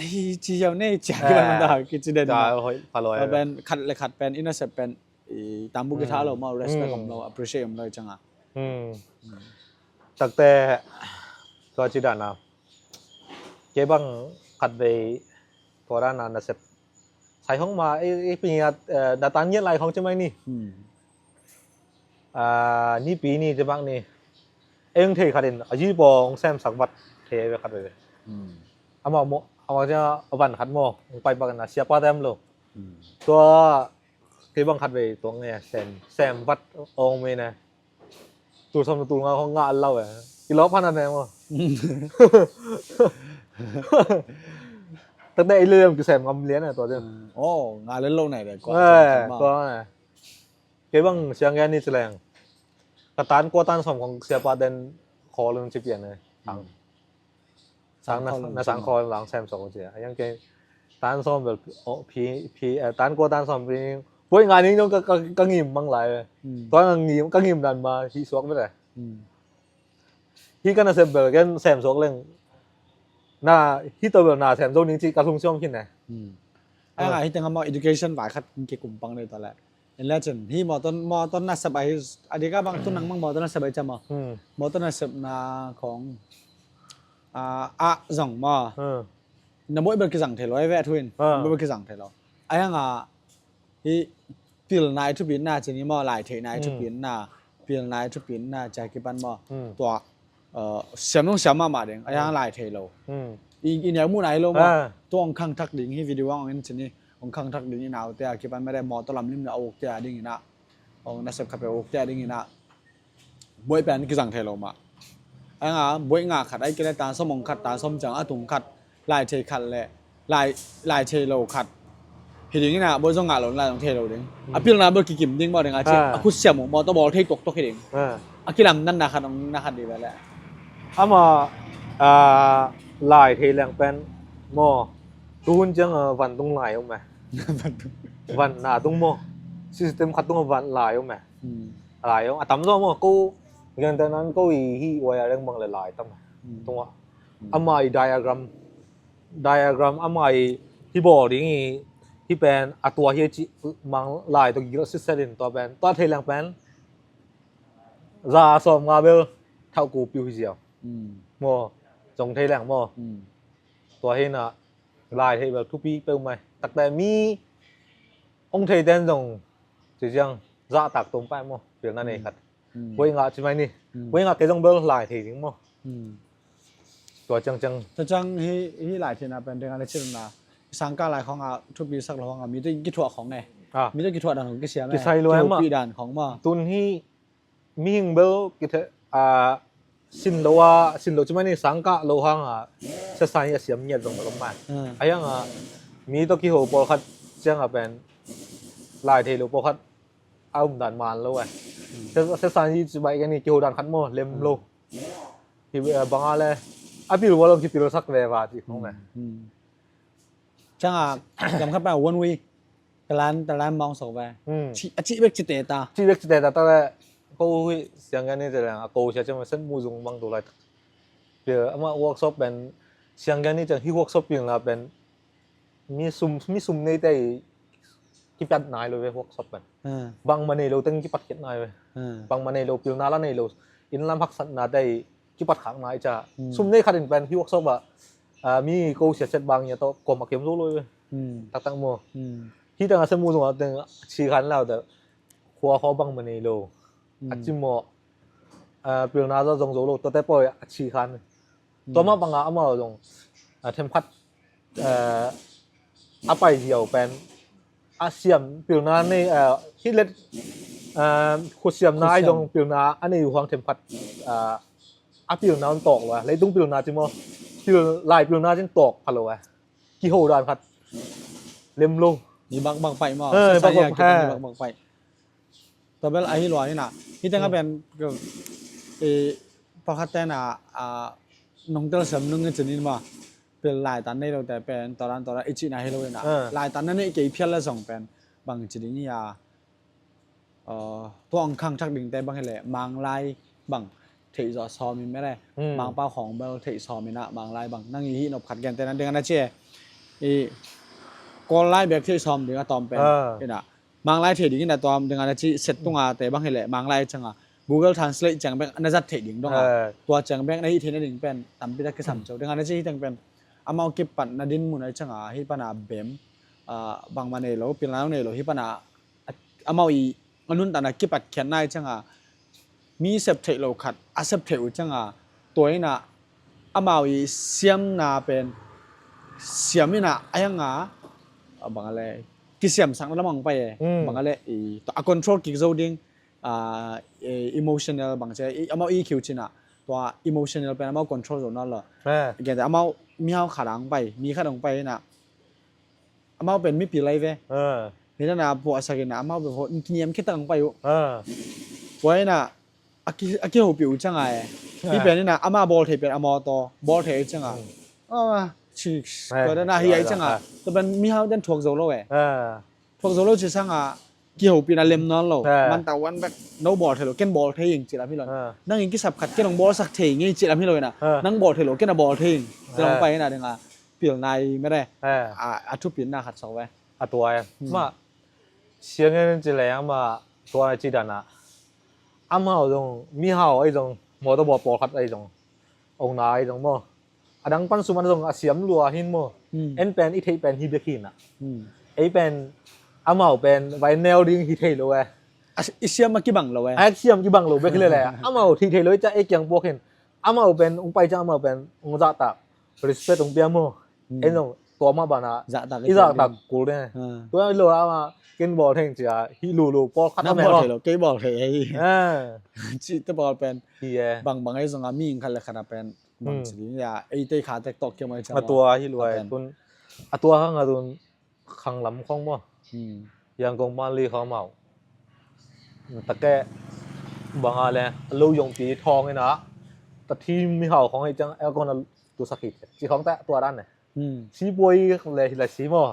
Hi ci hiau nei cia kiban mah dah kici den. Tua pen khat le khat pen ina sep pen i tambu kitha lo maw, respect om lo, appreciate om lo ciang a. Takte tua ci dan a kei bang khat vei tua dan a nasep sai hong ma i pingiat na tan ngiat lai khong ci mai ni. Nipi ni ci bang ni ei hong thei khat in a zi paw hong sem sak vat thei ve khat vei ve. Amah maw amah ciang a van khat maw hong pai bak in a siapa tem lo. Tua kei bang khat vei tua nge sem sem vat ong me na. Tul som tul nga hong nga lau eh. I lawp han a ne maw? Takte i lem kisem ngam lian eh tua ciang. Oh nga len lo nai le kua. Kua nai. Kei bang siang gen ni ci leng ka tan kua tan som kong siapa den khawl in ci pian eh. Sang na sang khawl lang sem sok ci a yang kei tan som bel phi phi tan kua tan som phi buai nga ning dong ka ngim mang lai. Tua nga ngim ka ngim dan ma hi suak bel eh. Hi ka nasep bel ken sem suak leng na hi to bel na sem zo ning ci ka lung siom khin eh. Ai nga hi teng a maw education vai khat kikumpang dei ta le. En le cin hi mawtaw mawtaw nasep a hi a dika bang tunang bang mawtaw nasep a hi cama mawtaw nasepna khong a zong maw na buai bel kizang thei lo a ve a thuin buai bel kizang thei lo. A yang a hi pilna i thupitna cin hi maw lai theihna i thupitna pilna i thupitna cia kipan maw tua siam nung siam mahmah ding a yang lai thei lo. I niak muhna hi lo maw tua ong khang thak ding hi video ang ong in cin hi. Ong khang thak ding i naute a kipan mede mawtaw lam lim na a ukte a ding ina ong nasep khat pe a ukte a ding ina buai pen kizang thei lo mah. A nga buai nga khat ai kile tan som ong khat tan som ciang a tung khat lai thei khat le lai lai thei lo khat hi ding ina buai zong nga lo lai zong thei lo ding a pilna buai kikim ding maw ding a ci a khut siam uh mawtaw bawl thei tuaktuak hi ding a kilam nan na khat ong na khat dih ve le. Ama lai thei leng pen maw tuhun ciang van tung lai om eh. Van na tung maw system khat tung van lai om eh. Lai om a tam zaw maw ko gentehnan ko i hi uai a reng bang le lai tam eh. Tung ah ama i diagram diagram ama i hi bawl ding i hi pen a tua hi a cih mang lai tua gigil siset in tua pen tua thei leng pen za sawm nga bel thauh ko piu hi ziau. Maw zong thei leng maw tua hi na lai thei bel thupi peuh mai takte mi ong thei ten zong ci ziang zahtak tom pai maw pilna nei khat. Buai ngah ci mai ni buai ngah kei zong bel lai thei ding maw. Tua ciangciang tua ciang hi lai theihna pen ding a le cilna sangkah lai khawngah thupi sak lo khawngah mi te kithuah khawng ne mi te kithuah dan khawng kisiam kisai lo ma dan khawng ma tun hi mihing bel kithe a sin lo a sin lo ci mai ni sangkah lo hangah sesai a siam ngiat zong lo ma a hiangah mi tawh kiho pawlkhat ciangah pen lai thei lo pawlkhat a um dan man lo eh. Sesai ci mai kei ni kiho dan khat maw lem lo. Hi banga le a pil wa lo kipil sak ve va ci khawng eh. Ciangah lam khat pen one way talan talan mawng sok ve. A cih bek ci te ta cih bek ci te ta ta le ko hui siang kan ni te leng a ko sia ciang sen mu zung mang tu lai tak. Pil ama workshop pen siang kan ni ciang hi workshop pilna pen mi sum mi sum nei te kipat nai lo ve workshop pen. Bang ma nei lo teng kipat kit nai ve. Bang ma nei lo pilna la nei lo in lam haksatna te kipat khak nai ca sum nei khat in pen hi workshop ah mi ko sia set bang nia to kom a kem zo lo ve. Taktak maw hi tang a se mu zong a teng chi khan lau te khua kho bang ma nei lo a ci maw pilna zo zong zo lo to te poi a chi khan. Tua mah banga amau zong themkhat a pai ziau pen a siam pilna nei hi let Ah, khutsiamna ai zong pilna a nei uh hang themkhat, ah, a pilna un tawk lo a, leitung pilna ci maw, pil lai pilna cin tawk pha lo a, kiho dan khat lem lo. Ni bak bak pai maw. Eh, sa sa bak bak ya, kita ni pai. Bak bak pai. Tua bel ahi lua hi na. Hi teng a pen, eh, pakhat ten a, ah, nong tel sem nung i cin in maw. Pil lai tan nei lo te pen, tua dan tua dan i cihna hi lo hi na. Ah. Lai tan na nei kei phial la zong pen bang ci ding hi a. Tua hong khang thak ding te bang hi leh Manglai bang theih zawh sawm in meh le. Mangpau khawng bel theih sawm in ah Manglai bang nang i hih nop khat gen te na ding a na ci e. I Kawl lai bek theih sawm ding a tawm pen in ah Manglai theih ding in a tawm ding a na ci set tung a te bang hi leh Manglai ciang a Google Translate ciang bek na zat theih ding dong a. Tua ciang bek na hih theih na ding pen tampi tak kisam co ding a na ci hi teng pen. Amau kipat na din mun a ciang a hih pan a bem, ah, bangmah nei lo, pilna lo nei lo, hih pan a amau i a nuntakna kipat khiatna i ciang a mi sep theih lo khat a sep theih uh ciang a tua in ah amau i siamna pen siam in ah a yang a, ah, bang a le kisiamsakna lamang pai e. Bang a le i a control kik zo ding, ah, eh, emotional bang ci a, amau E Q cin ah tua emotional pen amau control zo nawn lo. Gen te amau mihau khat ang pai, mi khat ang pai in ah amau pen mipi lai ve. Hi na na puahsak in ah amau pen ho kiniam khit tak ang pai uh. Puai in ah a ki, a kihopih uh ciang a e. Hi pen in ah ama bawl thei pen a mawtaw bawl thei uh ciang a. Ah, ci, tua dan a hi ai ciang a. Tua pen mihau den thuak zo lo e. Thuak zo lo ci sang a kihopihna lem nawn lo. Man ta wan bek no bawl thei lo, ken bawl thei ing ci lam hi lo. Nang in kisap khat ken hong bawlsak thei ngei ci lam hi lo in ah. Nang bawl thei lo, ken a bawl thei ing. Ci lam pai in ah ding a. Pilna i meh le. A, a thupitna khat sawk ve. A tua e. Mah siang en ci leng mah tua ci dan a. Amau zong mihau ai zong mawtaw bawl pawlkhat ai zong ong na ai zong maw. A dang pan sum an zong a siam lua hin maw. En pen i theih pen hi bek hi na. Ei pen amau pen vai neu ding hi thei lo e. A, i siam a kibang lo e. A siam kibang lo bek hi le le. Amau theih thei lo i ca ei kiang puak hin. Amau pen ong pai ciang amau pen ong zahtak. Respect ong pia maw. En zong tua mah banah i zahtak kul ne. Tua lo ama ken bawl theng cia hi lulu pawlkhat a meh maw. Kei bawl thei ei. Ci te bawl pen. Hi e. Bang bang ei zong a mi ing khat le khat a pen. Bang ci ding ya ei tei kha tek tawk kiam ai cia. A tua hi lua e tun. A tua hang a tun khanglam khong maw. Yangon Manli khong mau. Take bang a le lo yongpi thawng in ah ta thi mihau khong hi ciang aircon a tusak hi ci khong ta tua dan ne. Sipuai le hi la si maw.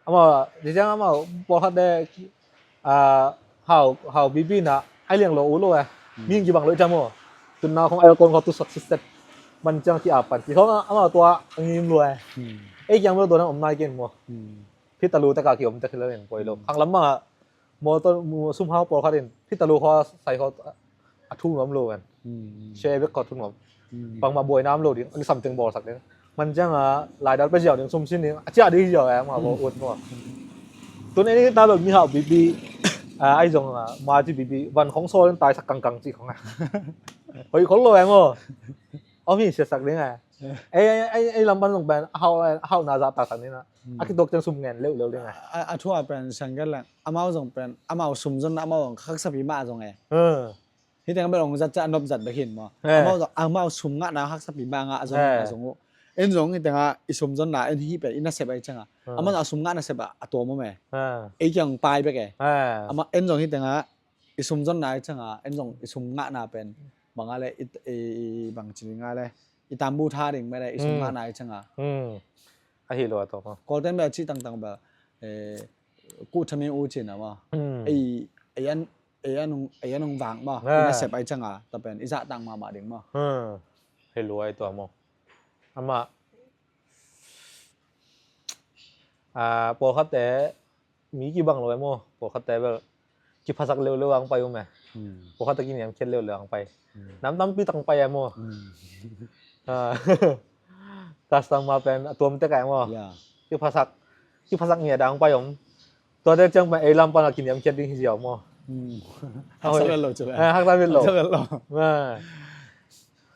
Amau ci ciang amau pawlkhat de, ah, hau hau bibi na ai liang lo u lo e. Mi kibang lo i ciang maw. Tun na khong aircon khong tusak siset. Man ciang ki apan ci khong amau tua a ngim lo e. Ei kiang maw tua nang om nai ken maw. Phitalu taka kiom tek hi lo in poi lo. Khanglam mah mawtaw sum hau pawlkhat in phitalu khaw sai khaw a thu nuam lo kan. Share bek khaw thu nuam. Bangmah buai nam lo ding, a kisam teng bawlsak ding. Man ciang a laidal pia ziau ding, sum sin ding, a ciah ding hi ziau e, mah bawl ut nuam. Tun en ta lo mihau bibi, a, ai zong a, ma ci bibi, van khong sawl in taisak kangkang ci khong a. Hoih khol lo e maw. Om hi siasak ding e. Ei, ei, ei, ei lam pan zong pen, a hau, a hau na zahtaksak ding a. A kituak ciang sum ngen leuleu ding a. A, a thu a pen siang gen leng amau zong pen amau sum zonna amau zong khaksapi mah zong e. Hi teng a bel ong zat ciah a nop zat bek hin maw. Amau zong amau sum ngahna khaksapi mah ngah zong a zong uh. En zong hi teng a i sum zonna en hi pen i nasep a i ciang a. Amau zong a sum ngah nasep a a tuam om e. Ei kiang pai bek e. Amau en zong hi teng a i sum zonna i ciang a en zong i sum ngahna pen bang a le i, i, i bang ci ding a le i tambu tha ding meh le i sum ngahna i ciang a. Ahi lo a tawh. Kawlten bel a ci tangtang bel, eh, kuh thamin u cin a maw. Ei, ei an, ei an ung, ei an ung vang maw. I nasep a i ciang a ta pen i zahtak mahmah ding maw. Ahi lo a i tua maw. Amah, ah, pawlkhatte mi kibang lo e maw, pawlkhatte bel kiphasak leuleu ang pai um e. Pawlkhatte kiniamkhiat leuleu ang pai. Nam tampi tang pai e maw. Customer pen a tuam tek e maw. Kiphasak, kiphasak ngiat ang pai om. Tuate ciang pen ei lam pan a kiniamkhiat ding hi ziau maw. Haksa vet lo cu e. Haksa vet lo. Haksa vet lo.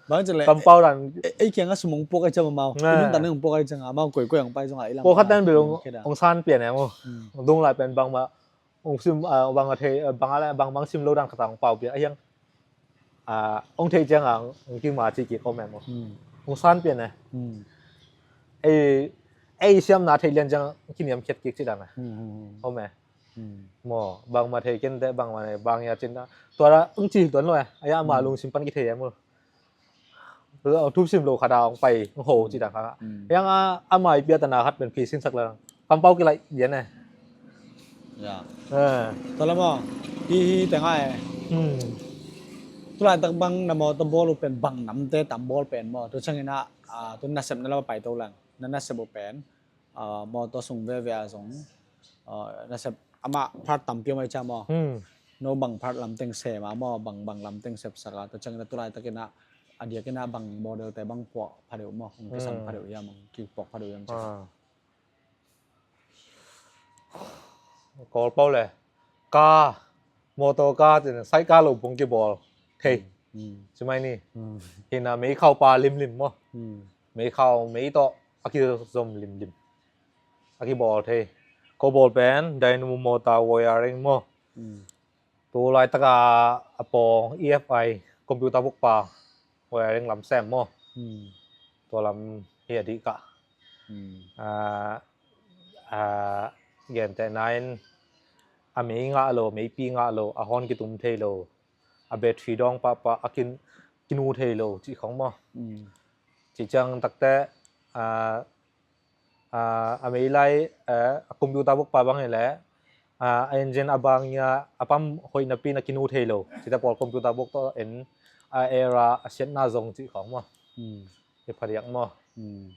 Bang ci le kampau dan. Ei kiang a sum ong puak ai ciang amau. I nuntak ning ong puak ai ciang amau koikoi ong pai zong a i lam. Pawlkhat dan bil ong san pian e maw. Ong dung lai pen bangmah Hong sim, ah, bang a thei, ah, bang a le, bang bang sim lo dan khat a hong pau pian a hiang. Ah, hong thei ciang a hong kim a ci kik om e maw. Hmm. Hong san pian e. Hmm. Ei, ei siamna thei lian ciang kiniam khiat kik ci dan e. Hmm, hmm, hmm. Om e. Hmm. Maw, bangmah thei kei inteh, bangmah nei, bang hia cin a. Tua la hong ci tuan lo e. A hiang ama, hmm, lungsim pan kithei e maw. Thu sim lo khat a hong pai, hong ho ci dan kha. Hmm. Hiang a, ama i piatana khat pen phi sinsak la. Kampau kilaih dian e. Ya. Eh. Tua la maw, hi hi teng a e. Hmm. Tu laitak bang na mawtaw bawl uh pen bang namte tam bawl pen maw. Tua ciangin a, ah, tu nasepna la pai to lang. Na nasep uh pen, ah, mawtaw sung veve a zong, ah, nasep amah part tampi om a hi cia maw. Hmm. No bang part lamteng sem a maw, bang, bang lamteng sepsak a, tua ciangin a tu laitakin a, a diakin a bang model te bang puak pha deuh maw, hong kisam, hmm, pha deuh hiam, hong kipuak pha deuh hiam cia. Ah. Kawl pau le ka, mawtaw ka, cin, sai ka lo pung kibawl thei. Hmm. Ci mai ni. Hmm. Hi na meikhau pa limlim maw. Hmm. Meikhau, mei tawh a kizom limlim. A kibawl thei. Ko bawl pen, dynamo motor wiring maw. Hmm. Tu laitaka a pawng E F I, computer box pa, wiring lam sem maw. Hmm. Tua lam hi a dih kah. Hmm. Ah, ah, gentehna in a mei ngah lo, meipi ngah lo, a horn kitum thei lo, a battery dawng pahpah, a kin, kinu thei lo, cih khong maw. Hmm. Cih ciang takte, ah, ah, a mei lai, eh, a computer box pa bang hi leh, ah, a engine a bang ia, a pam hoih napi na kinu thei lo. Cite pawl computer box tawh en, a era, a siatna zong cih khong maw. Hmm. Hi phadiak maw. Hmm.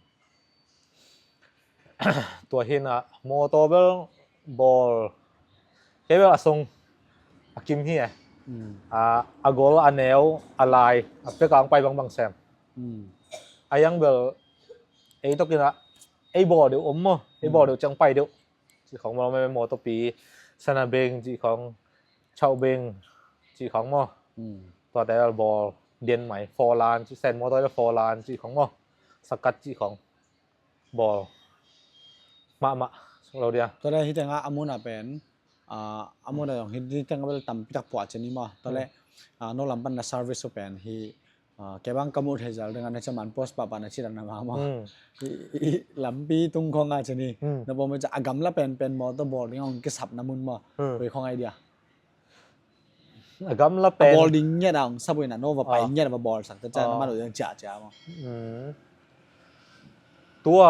Tua hi na mawtaw bel bawl. Kei bel a sung a kim hi e. Hmm. A, a gol, a neu, a lai, a pek a hong pai bangbang sem. Hmm. A hiang bel ei tokin a, ei bawl deuh om maw. Ei bawl, hmm, deuh ciang pai deuh. Cih khong maw, mawtawpi, sana beng cih khong, chau beng cih khong maw. Hmm. Tuate bel bawl dian mai, four lan cih, sen mawtaw bel four lan cih khong maw. Sakat cih khong. Bawl mahmah suk lo dia. Tua le hi teng a, a mun a pen, ah, a mun a zong hi, hi teng a bel tampi tak puah cin hi maw. Tua le, hmm, ah, no lam pan na service uh pen hi, ah, kei bang ka muh thei zal ding a na cia man post pahpah na ci dan na mah maw. Hmm. Hi, hi, lampi tung khong a cin hi. Hmm. Na pom cia a gamla pen, pen mawtaw bawl ding a hong kisapna mun maw. Hmm. Koi khong ai dia. A gamla pen. A bawl ding ngiat a hong sap uh in a no va pai, ah, ngiat a va bawlsak te ciang, ah, na man uh ding ciahciah maw. Hmm. Tua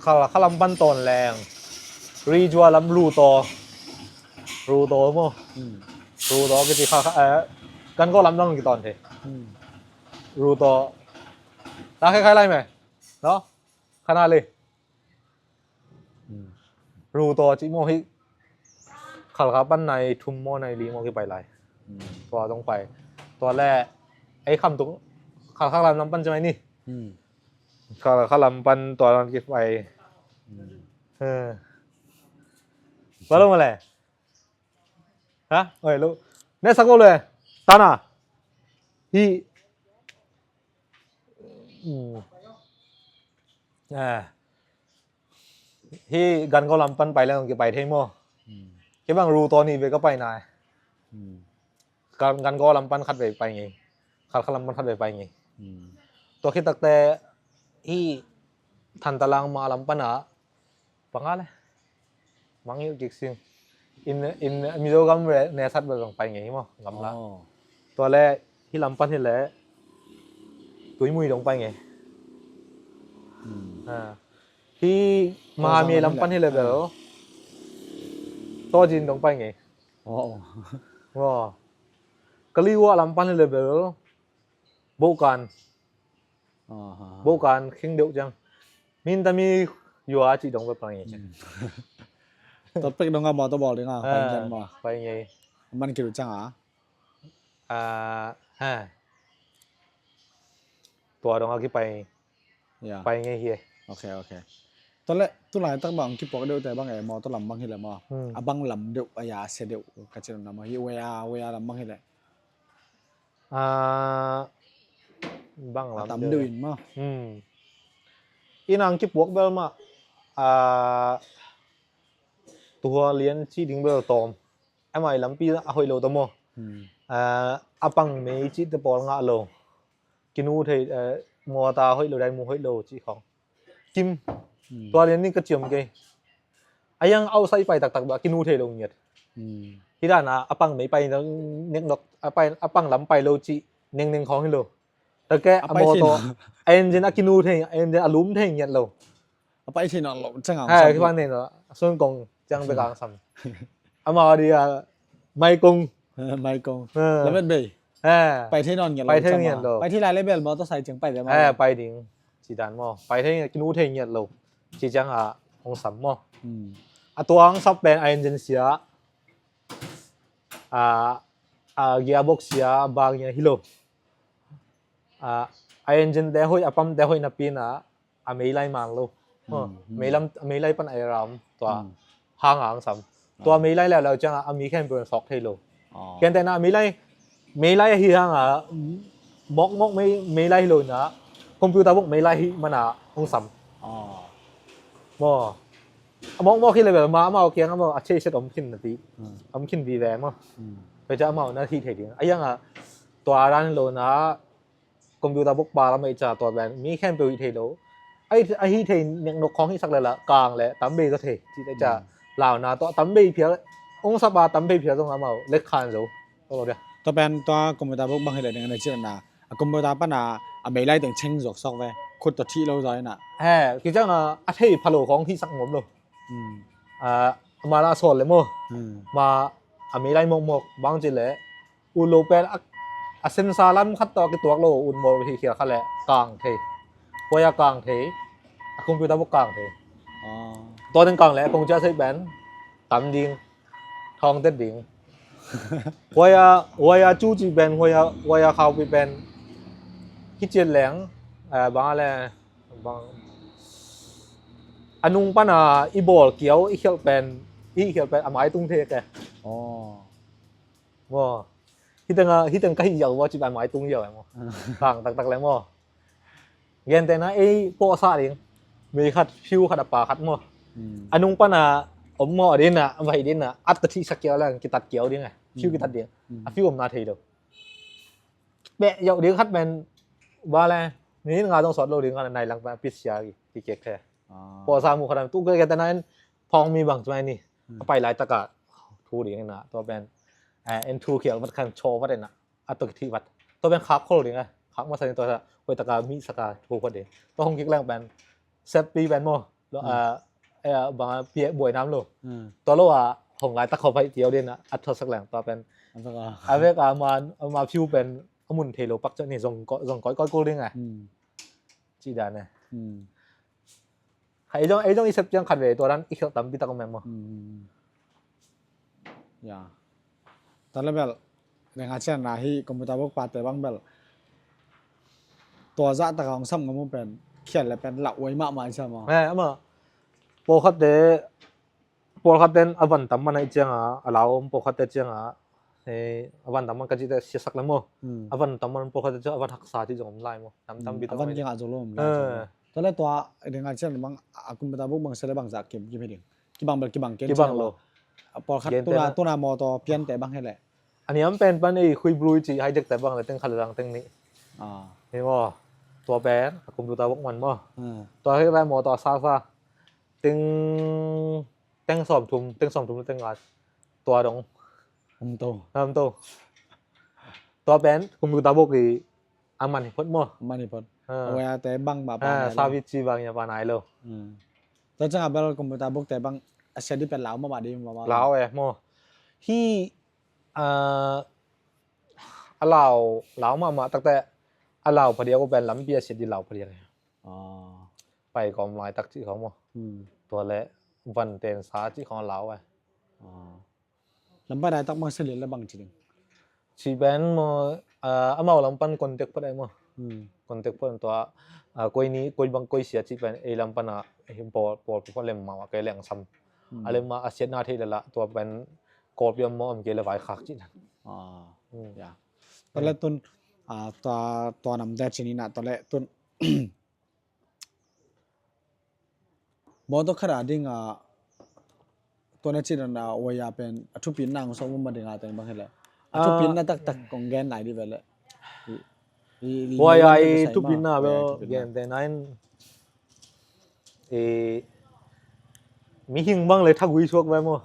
khal, khalam pan tawn leng. Rijua lam Ruto. Ruto maw. Hmm. Ruto kici kha, kha, eh, Gangaw lam dang kitawn thei. Hmm. Ruto. Ta khai khai lai me. No? Khana le. Hmm. Ruto cih maw hi. Khalkha pan nai thum maw nai li maw kipai lai. Hmm. Tua dong pai. Tua le ei kham tung Khalkha lam lam pan ci mai ni. Hmm. Khalkha lam pan tua dong kipai. Hmm. Eh. Ba lo ma le. Ha? Oi lo. Ne sa ko le. Tana. Hi. Hmm. Ah. Hi Gangaw lam pan pai leng kipai thei maw. Hmm. Kei bang Ruto ni ve ka pai nai. Hmm. Gan, Gangaw lam pan khat ve pai ngei. Khalkha lam pan khat ve pai ngei. Hmm. Tua khit takte hi Thantalang ma lam pan a Panga le. Mangngilh kik sing. In, in Mizo gam le nesat bel dong pai ngei hi maw, gamla. Oh. Tua le hi lam pan hi le Tuimui dong pai ngei. Hmm. Ha. Hi Mahami lam pan hi le bel. Ah. Tawjin dong pai ngei. Oh. Maw. Kaliwa lam pan hi le bel. Bokan. Aha. Bokan khing deuh ciang. Min tami yua ci dong bel pai ngei. Hmm. Tua pek dong a mawtaw bawl ding a, ah, pai ngian maw. Pai ngei. Man kiru ciang a. Ah, ha. Tua dong a kipai. Ya. Pai ngei hi e. Ok, ok. Tua le, tu laitak bang kipuak deuh te bang e, mawtaw lam bang hi le maw. Hmm. A bang lam deuh, a ya se deuh, ka ci na maw. Hi wea, wea lam bang hi le. Ah, bang lam tam deuh in maw. Hmm. Inn ah kipuak bel mah. Ah, Tua lian cih ding bel tawm. Amah i lampi a hoih lo ta maw. Hmm. Ah, a pang mei cih te pawl ngah lo. Kinu thei, eh, mawta hoih lo, dai mu hoih lo cih khawng. Kim. Hmm. Tua lian ni ka ciam kei. A yang outside pai taktak ba kinu thei lo ngiat. Hmm. Hi dan a, a pang mei pai na nek nok, a pai, a pang lam pai lo cih neng neng khawng hi lo. Take a pai motor, thei a engine a kinu thei, a engine a lum thei ngiat lo. A pai thei nawn lo, ciang a hong sam. Hai, kipang thei nawn lo. Sun kong ciang bek a hong sam. Amau a di a, mai kong. Mai kong. Ha. Lamet bei. Ha. Pai thei nawn ngiat lo, pai thei ciang ngiat lo. Pai thei lai le bel motor sai ciang pai de ma. Ha, pai ding. Ci dan maw. Pai thei ngiat, kinu thei ngiat lo. Ci ciang a hong sam maw. Hmm. A tua hong sap pen a engine sia. A, a gearbox sia, bang sia hi lo. A, a engine te hoih, a pump te hoih napi in a, a meilai man lo. Hmm, hmm. Meilam, a meilai pan a i ram tua, hmm, hang a hong sam. Tua, ah, meilai leuleu ciang a, a mi khempeuh in sawk thei lo. Oh. Gentehna a meilai, meilai ahi hang a, mawkmawk mei, meilai hi lo in a, computer box meilai hi man a hong sam. Oh. Maw. A mawkmawk hi leuleu ma, amau kiang amau a thei set om khin na ti. Hmm. Om khin vive maw. Hmm. Tua ciang amau na hih thei ding. A yang a, tua dan lo in a, computer box pa lam a i ca tua pen mi khempeuh hih thei lo. A hih, a hih thei nek nok khawng hih sak le la kang le tam bei zaw thei. Ci te ca, hmm, launa tua tam bei phial, hong sap a tam bei phial zong amau lek khan zo. Tua lo dia. Tua pen tua computer box bang hi le ding a nei ci na. A computer pan a, a meilai teng cheng zuak sawk ve. Khut tua thih lo zaw in a. He, ki ciang a, a thei pha lo khawng hih sak ngom lo. Hmm. A, ma la sawl le maw. Hmm. Ma, a meilai mawkmawk bang ci le. Ut lo pen a, a sensor lam khat tawh a kituak lo, ut mawl hi khial kha le kang thei. Huai a kang thei, a computer box kang thei. Ah. Tua teng kang le kong cia sei pen tam ding, thawng tet ding. Huai a, huai a cu ci pen, huai a, huai a khaupi pen. Hi ciat leng, eh, bang a le, bang. A nung pan a i bawl kiau, i khialh pen, i khialh pen a mai tung thei ke. Oh. Maw. Hi teng a, hi teng ka hih ziau maw, cih pen mai tung ziau e maw. Tang taktak le maw. Gentehna ei pawhsa ding. Mei khat, fiu khat, a pa khat maw. Hmm. A nung pan a om maw, a ding a, a vai ding a, at ta thih sak kiau le, kitat kiau ding a. Fiu, hmm, kitat ding. Hmm. A fiu om na thei lo. Beh, ziau ding khat pen, ba le, minute nga zong sawt lo ding khat a nai lang pen a pit sia ki, ki kek the. Ah. Pawhsa mu khat a, tu gentehna in, phawng mi bang ci mai ni. Hmm. A pai laitak a thu ding in a, tua pen, eh, en thu khial vat khan chaw vat in a, a tua kithi vat. Tua pen khak khol ding a, khak masa ding tua sa, hoih tak a mi sak a thu vat ding. Tua hong kik leng pen, seppi pen maw, lo, hmm, a, eh, bang a pia buai nam lo. Hmm. Tua lo a, hong laitak khawm pai kiau ding a, a thawsak leng tua pen. A vek a. A vek a ma, ma fiu pen, a mun thei lo pak ciang ni zong ko-, zong koi koi kul ding a. Hmm. Ci dan a. Hmm. Kha ei zong, ei zong i sep ciang khat ve, tua dan i khialh tampi tak om em maw. Hmm. Ya. Tua le bel, deng a cian na hi, computer box pate bang bel. Tua zah tak a hong sam ngam uh pen, khial le pen, lau uai mahmah i sa maw. Eh, amah. Pawlkhat te, pawlkhat ten a van tam man a i ciang a, a lau om pawlkhat te ciang a, eh, a van tam man ka cih te siasak le maw. Hmm. A van tam man pawlkhat te ciang a van haksa cih zong om lai maw. Tam tam, hmm, bit a van kiang a zong lo om lai. Eh. Tua le tua, deng a cian bang, a computer box bang sia le bang zah kim, kim hi ding. Kibang bel kibang ken. Kibang lo. A pawlkhat tuna, tuna mawtaw piante bang hi leh. A niam pen pan ei khui blui ci hi dek te bang le teng khat le lang teng nih. Ah. Hi maw. Tua pen a computer box man maw. Ah. Tua hi lai mawtaw a sasa. Teng, teng sawm thum, teng sawm thum le teng nga. Tua dong. Om to. Om to. Tua pen computer box i a man hi phot maw. A man hi phot. Ah. Huai a te bang ba, ah, pa nai lo. Service ci bang ya pa nai lo. Hmm. Tua ciang a bel computer box te bang a sia di pen lau mahmah di maw. Lau e maw. Hi, ah, a lau, lau mahmah tak te a lau phadiak uh pen lampi a sia di lau phadiak e. Ah. Pai kawm laitak cih khawng maw. Hmm. Tua le van ten sa cih khawng lau e. Ah. Lam pan laitak bang sia lian le bang ci ding. Ci pen maw, ah, amau lam pan contact phot ai maw. Hmm. Contact phot tua, ah, koi ni, koi bang koi sia cih pen ei lam pan a, eh, pawl, pawl, pawl lem ma, kei leng sam. Hmm. A lem ma a siatna thei le la, tua pen Kawlpi om maw om kei le vaikhak cih dan. Ah, hmm, ya. Tua le tun, ah, tua, tua nam te ci ni na, tua le tun. Mawtaw khat a ding a, Tua na cih dan a, huai a pen a thupitna hong suak mah ding a, teng bang hi leh a thupitna taktak kong gen lai dih ve leh. Huai a i thupitna bel gen te na in, mihing bang le thagui suak ve maw?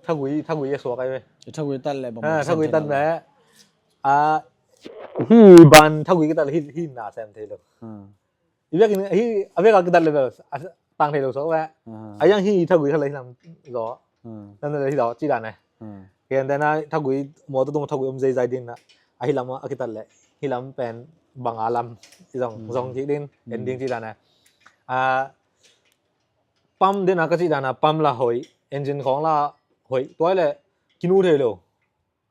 Thagui, thagui a suak ai ve. Thagui tat le bang, thagui tat le a, hi ban thagui kitat le hi, hi na sem thei lo. I biak in hi, a biak a kitat le bel a tang thei lo suak ve. A yang hi thagui khat le hi lam zaw. Nam le hi zaw ci dan e. Ken te na thagui, mawtaw tung thagui om zeizai ding na, a hi lam a kitat le hi lam pen bang a lam i zong, zong kik ding, en ding ci dan e. A, pam den a ka ci dan a, pam la hoih, engine khawng la hoih, tua le kinu thei lo.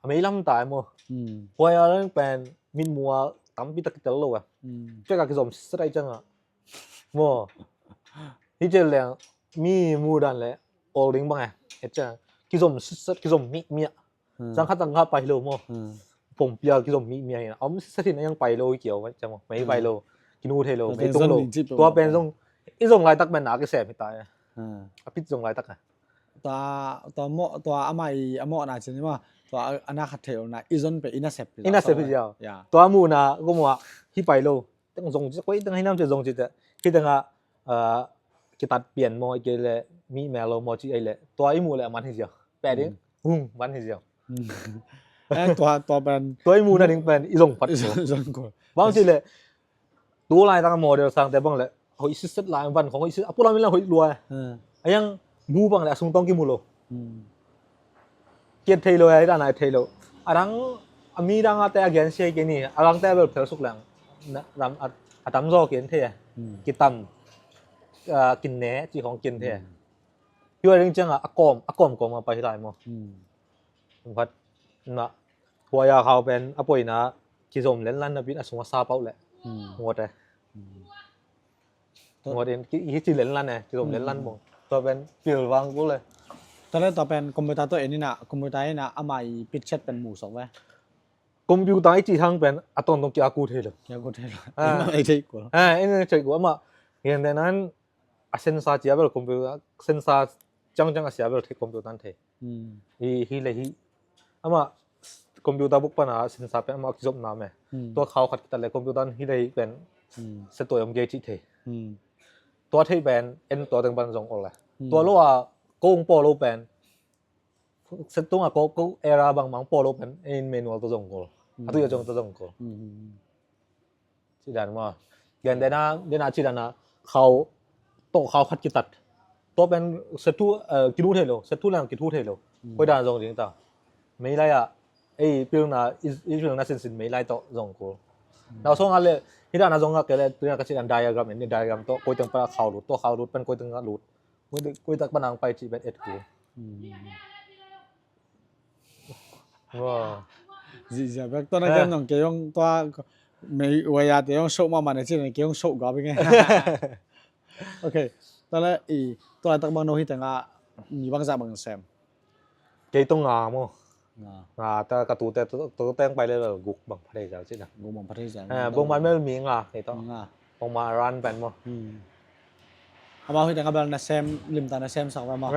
A mei lam tai maw? Huai a leng pen mitmuh a tampi tak kitel lo a. Pek a kizom sisat ai ciang a maw? Hi ciang leng mi muh dan le ol ding bang e. Et ciang kizom sisat, kizom mihmih a. Zang khat zang khat pai lo maw? Pongpi a kizom mihmih a hi na, om sisat hi na, yang pai lo hi kiau vai ciang maw? Mei pai lo, kinu thei lo, mei tung lo. Tua pen zong, i zong laitak pen na kisem hi ta e. A pit zong laitak a. Tua, tua mawh, tua amah i, a mawhna cin i mah, tua a, a na khat theih lona i zon pe, i nasep hi. I nasep hi ziau. Tua muhna ko muh a hi pai lo. Teng zong ci, koi teng hi nam ci zong ci te. Hi teng a, a, kitat pian maw, i kei le mi mel lo maw ci ai le. Tua i muh le a man hi ziau. Pe ding, hung, man hi ziau. Tua, tua pen, tua i muhna ding pen i zong phat ko. Bang ci le, tu laitak a model sangte bang le hoih sitset lai, van khong hoih sitset, a pualam in la hoih lua. A yang bu bang le a sung tawng kimu lo. Kiet thei lo, a hi dan a thei lo. A dang, a mi dang a te a gen sia hi kei ni, a dang te a bel phel suk leng. Ram a, a tam zaw ken thei a. Kitam, a, kin ne ci khong ken thei a. Hi a ding ciang a, a kawm, a kawm kawm a pai hi lai maw? Phat na, huai a khau pen a poina kizom lenlan na pin a sung a sa pauh le. Ngot e. Ngot in ki, hi ci lenlan e, kizom lenlan bong. Tua pen pil vang kul le. Tua le tua pen computer tua en ina, computer ina ama i pitchet pen mu sok ve. Computer i ci hang pen a ton tong ki a ku thei lo. Ki a ku thei lo. Ina i thei kul. Ina i thei kul ama. Hian te nan a sensor cia bel computer, sensor ciangciang a sia bel thei computer an thei. Hi, hi le hi. Ama computer buk pana sensor pen ama kizopna me. Tua khau khat kitat le computer hi le hi pen set tua om gei cih thei. Tua thei pen en tua teng pan zong ol le. Tua lo a ko ung paw lo pen set tung a ko, ko era bangmang paw lo pen en manual tua zong kol. A tui a zong tua zong kol. Ci dan maw. Gen dena, dena ci dana khau, tawh khau khat kitat. Tua pen set thu, eh, kilu thei lo, set thu lang kithu thei lo. Koi dan zong ding ta. Mei lai a, ei pilna, i, i pilna sinsin mei lai tawh zong kul. Nau song a le, hi dana zong a kele, tuina ka ci dan diagram, en ni diagram tawh, koi teng pa khau lut, tawh khau lut, pen koi teng a lut. Koi teng, koi tak pa nang pai ci pen et kul. Zihziah bek tua na kem nong kei hong tua mei waya te hong show mahmah na cin kei hong show gawp ing e. Ok. Tua le i tua laitak bang no hi teng a mi bangzah bang sem? Kei tawh nga maw. Nga. Nga ta ka tute, tute hong pai le guk bang pha thei zau cin a. Guk bang pha thei zau. Bang man mel mi nga kei tawh. Nga. Pongma ran pen maw. Amau hi teng a bel nasem, limta nasem sak ve maw.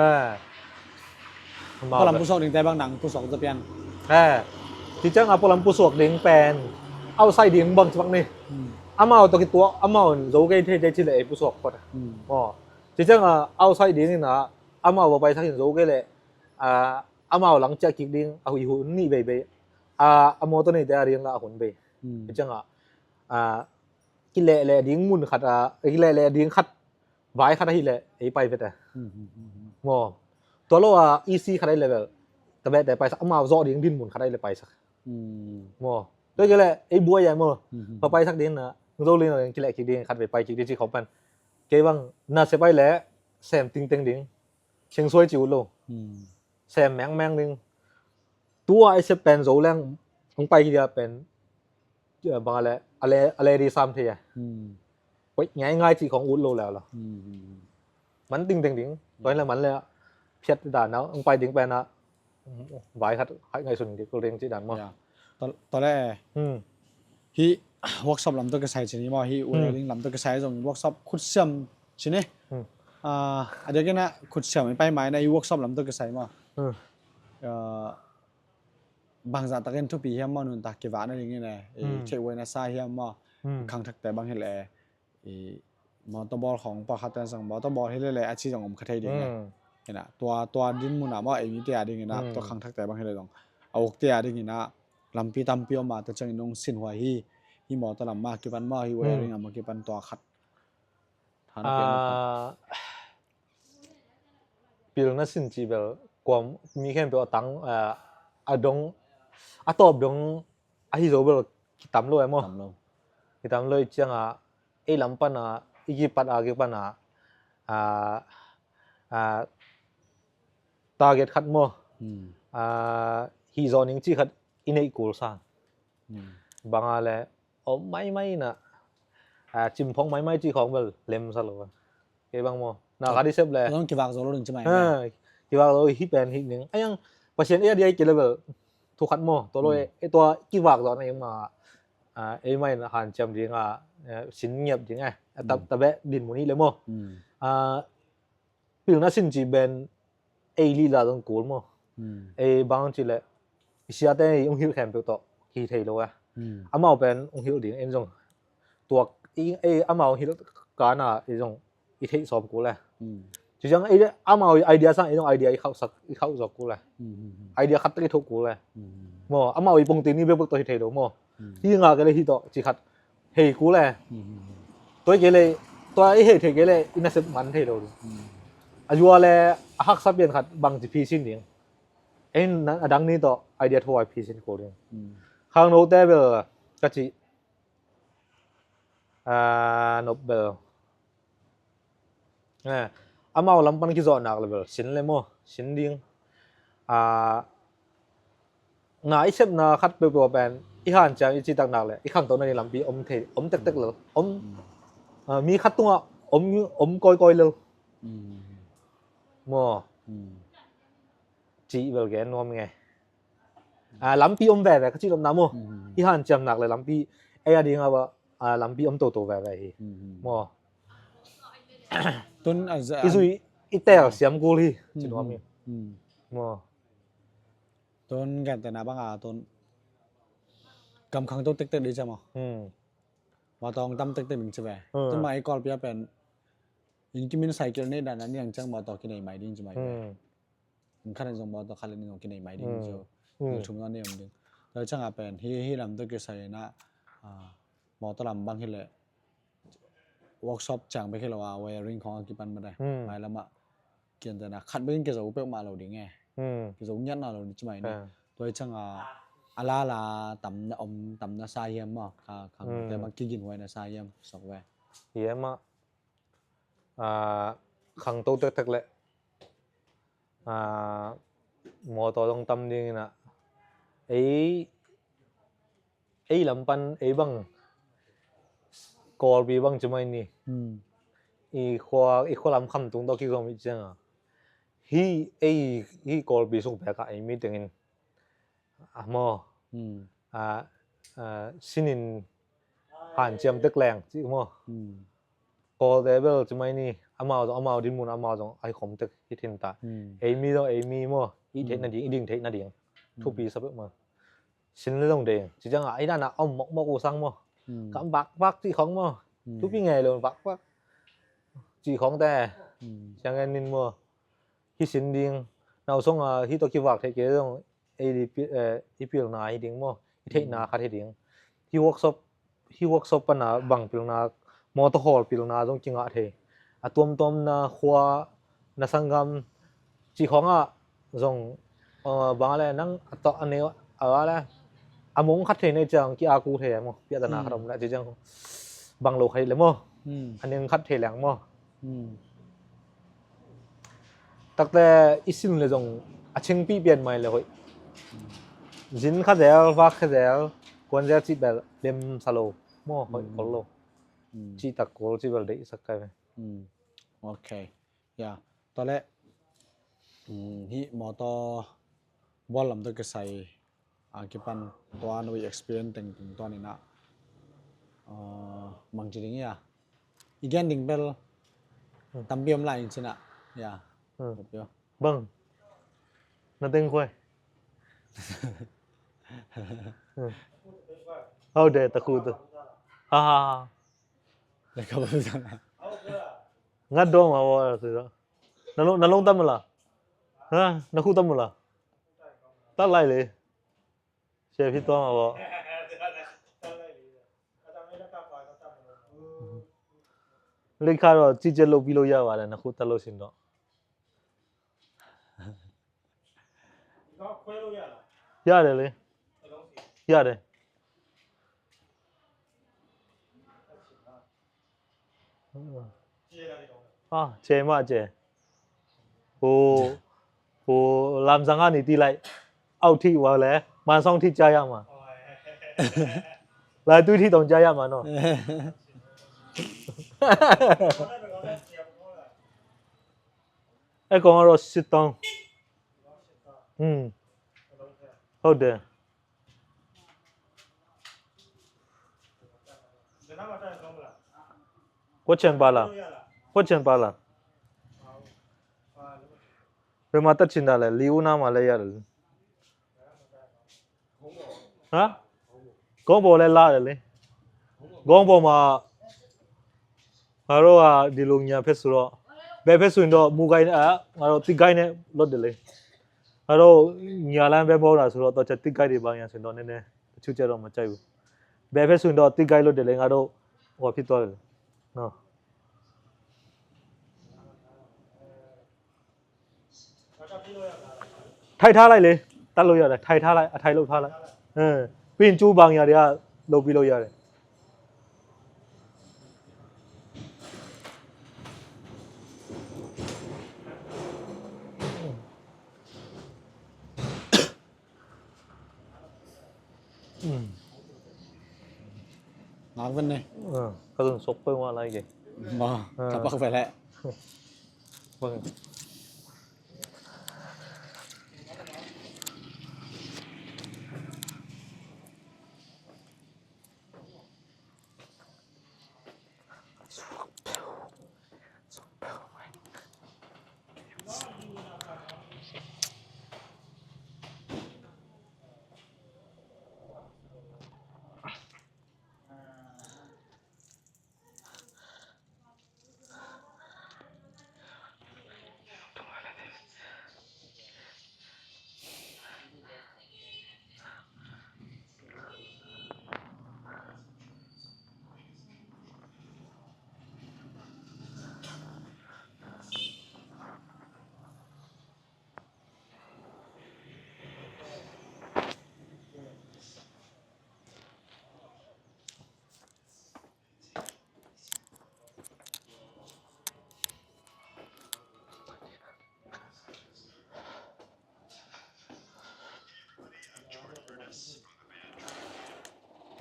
Pualam pusuak dingte bang nang pusuak zaw pian. Ci ciang a pualam pusuak ding pen outside ding bang ci bang ni. Amau tawh kituak, amau in zo kei thei thei ci le ei pusuak phot. Maw. Ci ciang a outside ding in a amau va paisak in zo kei le, a, amau lang ciah kik ding a hui hun nih veivei. A, a mawtaw neite a ding la a hun vei. Ci ciang a, a, kilehleh ding mun khat a, kilehleh ding khat, vai khat ahi leh ei pai vet a. Maw. Tua lo a E C khat ahi leh bel tabehte paisak, amau zawh ding din mun khat ahi leh paisak. Maw. Tua kei leh ei buai a maw. Pa paisak ding na, zo lin a kileh kik ding khat vei pai kik ding ci khawm pan. Kei bang na se pai leh sem tingteng ding. Sengsuai ci ut lo. Sem mengmeng ding. Tua ei se pen zo leng hong pai kik dia pen bang a le, a le, a le di sam thei a. Koih ngaingai cih khong ut lo leu lo. Man tingteng ding. Tua in le man le phiat dan a hong pai ding pen a vai khat haih ngaihsun ding kul ding cih dan maw. Tua le hih workshop lam tawh kisai cin hi maw, hih welding lam tawh kisai zong workshop khutsiam cin hi. Ah, a diakin ah khut siam i pai mai na i workshop lam tawh kisai maw? Hmm. Ah, bangzah takin thupi hiam maw, nuntak kivahna dingin eh, i Hmm. theih huai nasa hiam maw? Hmm. Khangthakte bang hi leh, i motor bawl khawng pawlkhat ten zong motor bawl hi leh leh a ci zong om kha thei ding eh. Hmm. Ina, tua, tua din mun ah maw, ei mite a dingin ah, Hmm. tua khangthakte bang hi leh zong a ukte a dingin ah lampi tampi om a, tua ciangin hong sinhuai hi, hi motor lam mah kipan maw, hi wiring Hmm. a mah kipan tua khat. Tha na piak maw? Ah, pilna sin cih bel, kuam mi khempeuh a tang, ah, a dong, a tawp dong, ahi zo bel, kitam lo e maw? Tam lo. Kitam lo i ciang a, ei lam pan a, i kipat a, kipan a, ah, ah, target khat maw? Hmm. Ah, hih zawh ning cih khat i neih kul sa. Hmm. Bang a leh, om maimai na, ah, cimphong maimai cih khawng bel, lem sa lo. Kei bang maw. Na khat i sep leh. Tua zong kivak zo lo ding ci mai. Ha, kivak zo hi pen hi ning. Ai ang, Pasian ei a dia i kei leh bel, thu khat maw. Tua lo Hmm. e, e tua kivak zo na i ma, ah, ei mai na hanciam ding a, eh, sin ngiap ding eh. A tab, Hmm. tabeh din mun hi leh maw. Hmm. Ah, pilna sin cih pen ei lila zong kul maw? Hmm. Ei bang ci leh i siate i hong hilh khempeuh tawh hi thei lo eh. Hmm. Amau pen hong hilh ding, en zong tuak i, ei amau hong hilh kana i zong i theih sawm kul eh. Hmm. Ci ciang ei amau idea sang ei zong idea i khauh sak, i khauh zawk kul eh. Hmm, hmm, hmm. Idea khat tak i thoh kul eh. Hmm. Maw, amau i pongtin i bekbek tawh hi thei lo maw? Hmm. Hi nga kei leh hi tawh ci khat hei kul e. Hmm. Tua i kei leh, tua i hei thei kei leh i nasep man thei lo ding. Hmm. A zua leh a haksa pian khat bang ci phi sin ding. Ei na, a dang ni tawh idea tho a phi sin kul ding. Hmm. Khangnote bel ka ci, ah, nop bel. Eh, amau lam pan kizawh nak leh bel, sin leh maw, sin ding. Ah, na i sepna khat peuhpeuh pen, i hanciam i citak nak leh, i khangto na ding lampi om thei, om tektek lel, om, Mm. ah, mi khat tungah om, om kawikawi lel. Mm. Maw. Mm. Cih bel gen nuam nge. Ah, lampi om veve ka cih lawmna maw. Mm. I hanciam nak leh lampi, ei a ding a, ah, lampi om toto veve hi. Mm. Maw. Tun a za-, i zui, i tel siam kul hi, ci nuam hi. Mm. Maw. Tun gentehna bang a tun gam khangto tektek ding ci maw. Mm. Mawtaw hong tam tektek ding ci ve. Mm. Tun mah i Kawlpi a pen, inn kim inn cycle nei dan a niang ciang mawtaw kinei mai ding ci mai ve. Mm. Inn khat in zong mawtaw khat in zong kinei mai ding Mm. ci. Mm. Thum na nei om ding. Tua ciang a pen, hi, hi lam tawh kisai in a, ah, mawtaw lam bang hi leh, workshop ciang bek hi lo a, wiring khawng a kipan mah dai. Mm. Mailam ah, gentehna khat bek in kizo peuhmah lo ding e. Mm. Kizo ngiatna lo ding ci mai ni. Ah. Tua ciang a, a lala tam na om, tam na sa hiam maw. Kha, khangnote Mm. bang kiginhuai na sa hiam, sok ve. Hiam ah, ah, khangto tektek leh, ah, mawtaw zong tam ding in a, ei, ei lam pan, ei bang, Kawlpi bang ci mai ni. Hmm. I khua, i khua lam khamtung tawh kigawm i ciang a, hi, ei, hi Kawlpi sung pek a ei mi tengin, ah, maw. Hmm. Ah, ah, sinin hanciam tek leng, ci maw. Hmm. Kawlte bel ci mai ni, amau zong, amau dinmun, amau zong, a hi khawm tek hi thin ta. Hmm. Ei mi zong, ei mi maw, i theih Hmm. na ding, i ding theih na ding. Hmm. Thupi sa peuh maw. Sin leh zong ding, ci ciang a, ei dan a om mawkmawk uh sang maw. Hmm. Kam bakbak ci khawng maw. Hmm. Thupi ngei lo bakbak. Ci khawng te. Hmm. Ciang en nin maw. Hi sin ding, nau song a, hi tawh kivak theih kei zong, ei di pi-, eh, i pilna hi ding maw, i theihna Mm. khat hi ding. Hi workshop, hi workshop pan a bang pilna, mawtaw hawl pilna zong kingah thei. A tuamtuamna khua, na sanggam, ci khawng ah zong, eh, bang a leh nang a tawh a neu, a leh, a mong khat thei nei ciang ki-ak uh thei maw, piahtana Mm. khat om leh ci ciang bang lo khat hi leh maw, Mm. a neng khat thei leng maw. Mm. Takte i sin leh zong a chengpih pian mai leh hoih. Zin kha zel, vak kha zel, kuan zel cih bel lem sa lo maw, hoih Mm. kol lo. Mm. Cih tak kol cih bel deihsak kai ve. Mm. Ok. Ya. Tua leh, mm, hih mawtaw bawl lam tawh kisai a kipan tua na experience teng tungtawn in a, uh, mang ci ding hi a. I gen ding bel, တမ်းပြမလိုက်ချင်တာ။ ရ။ ဘင်။ နှစ်သိန်းခွဲ။ ဟုတ်တယ် တစ်ခု။ ဟာဟာဟာ။ ငတ်တော့မှာပေါ့ အဲ့ဒါဆိုတော့။ နှလုံး၊ နှလုံးသတ်မလား။ ဟမ်၊ နှစ်ခုသတ်မလား။ သတ်လိုက်လေ။ ရှယ်ဖြစ်သွားမှာပေါ့။ လိပ်ခါတော့ ကြည့်ချက်လုပ်ပြီးလို့ရပါတယ် နှစ်ခုသတ်လို့ရှိရင်တော့။ ရတယ်လေ။ ရတယ်။ ဟာ၊ ကျယ်မကျယ်။ ဟို၊ ဟို၊ လမ်းဆောင်ကနေတီးလိုက်၊ အောက်ထိပါလဲ၊ မန်ဆောင်ထိကျရမှာ။ လမ်းသွယ်ထိတောင်ကျရမှာနော်။ အဲကောင်ကတော့ရှစ်သောင်း။ อืม။ ဟုတ်တယ်။ ခွက်ချင်ပါလား။ ခွက်ချင်ပါလား။ ဘယ်မှာတပ်ချင်တာလဲ။ လီဦးနားမှာလည်းရတယ်လေ။ ဟမ်။ ကုန်းပေါ်လည်းလာတယ်လေ။ ကုန်းပေါ်မှာငါတို့ကဒီလိုညာဖက်ဆိုတော့၊ ဘယ်ဖက်ဆိုရင်တော့မူကိုင်း၊ အာ၊ ငါတို့သစ်ကိုင်းနဲ့လွတ်တယ်လေ။ ငါတို့ညာလမ်းပဲမဟုတ်တာဆိုတော့၊ တော့ချက်သစ်ကိုင်းတွေဘာညာဆိုရင်တော့နည်းနည်း၊ တချို့ကျတော့မကြိုက်ဘူး။ ဘယ်ဖက်ဆိုရင်တော့သစ်ကိုင်းလွတ်တယ်လေ။ ငါတို့ဟိုဖြစ်သွားတယ်လေနော်။ ထိုင်ထားလိုက်လေ။ တတ်လို့ရတယ်။ ထိုင်ထားလိုက်၊ အထိုင်လုပ်ထားလိုက်။ အဲ၊ ပြီးရင်ကျိုးဘာညာတွေကလုပ်ပြီးလို့ရတယ်။ อืม ငါးခွက်နဲ့ အဲ၊ ကစုံစုပ်ပဲဝါလိုက်ကြီး။ မ၊ အဲ၊ တစ်ခွက်ပဲလေ။ ဟုတ်ကဲ့။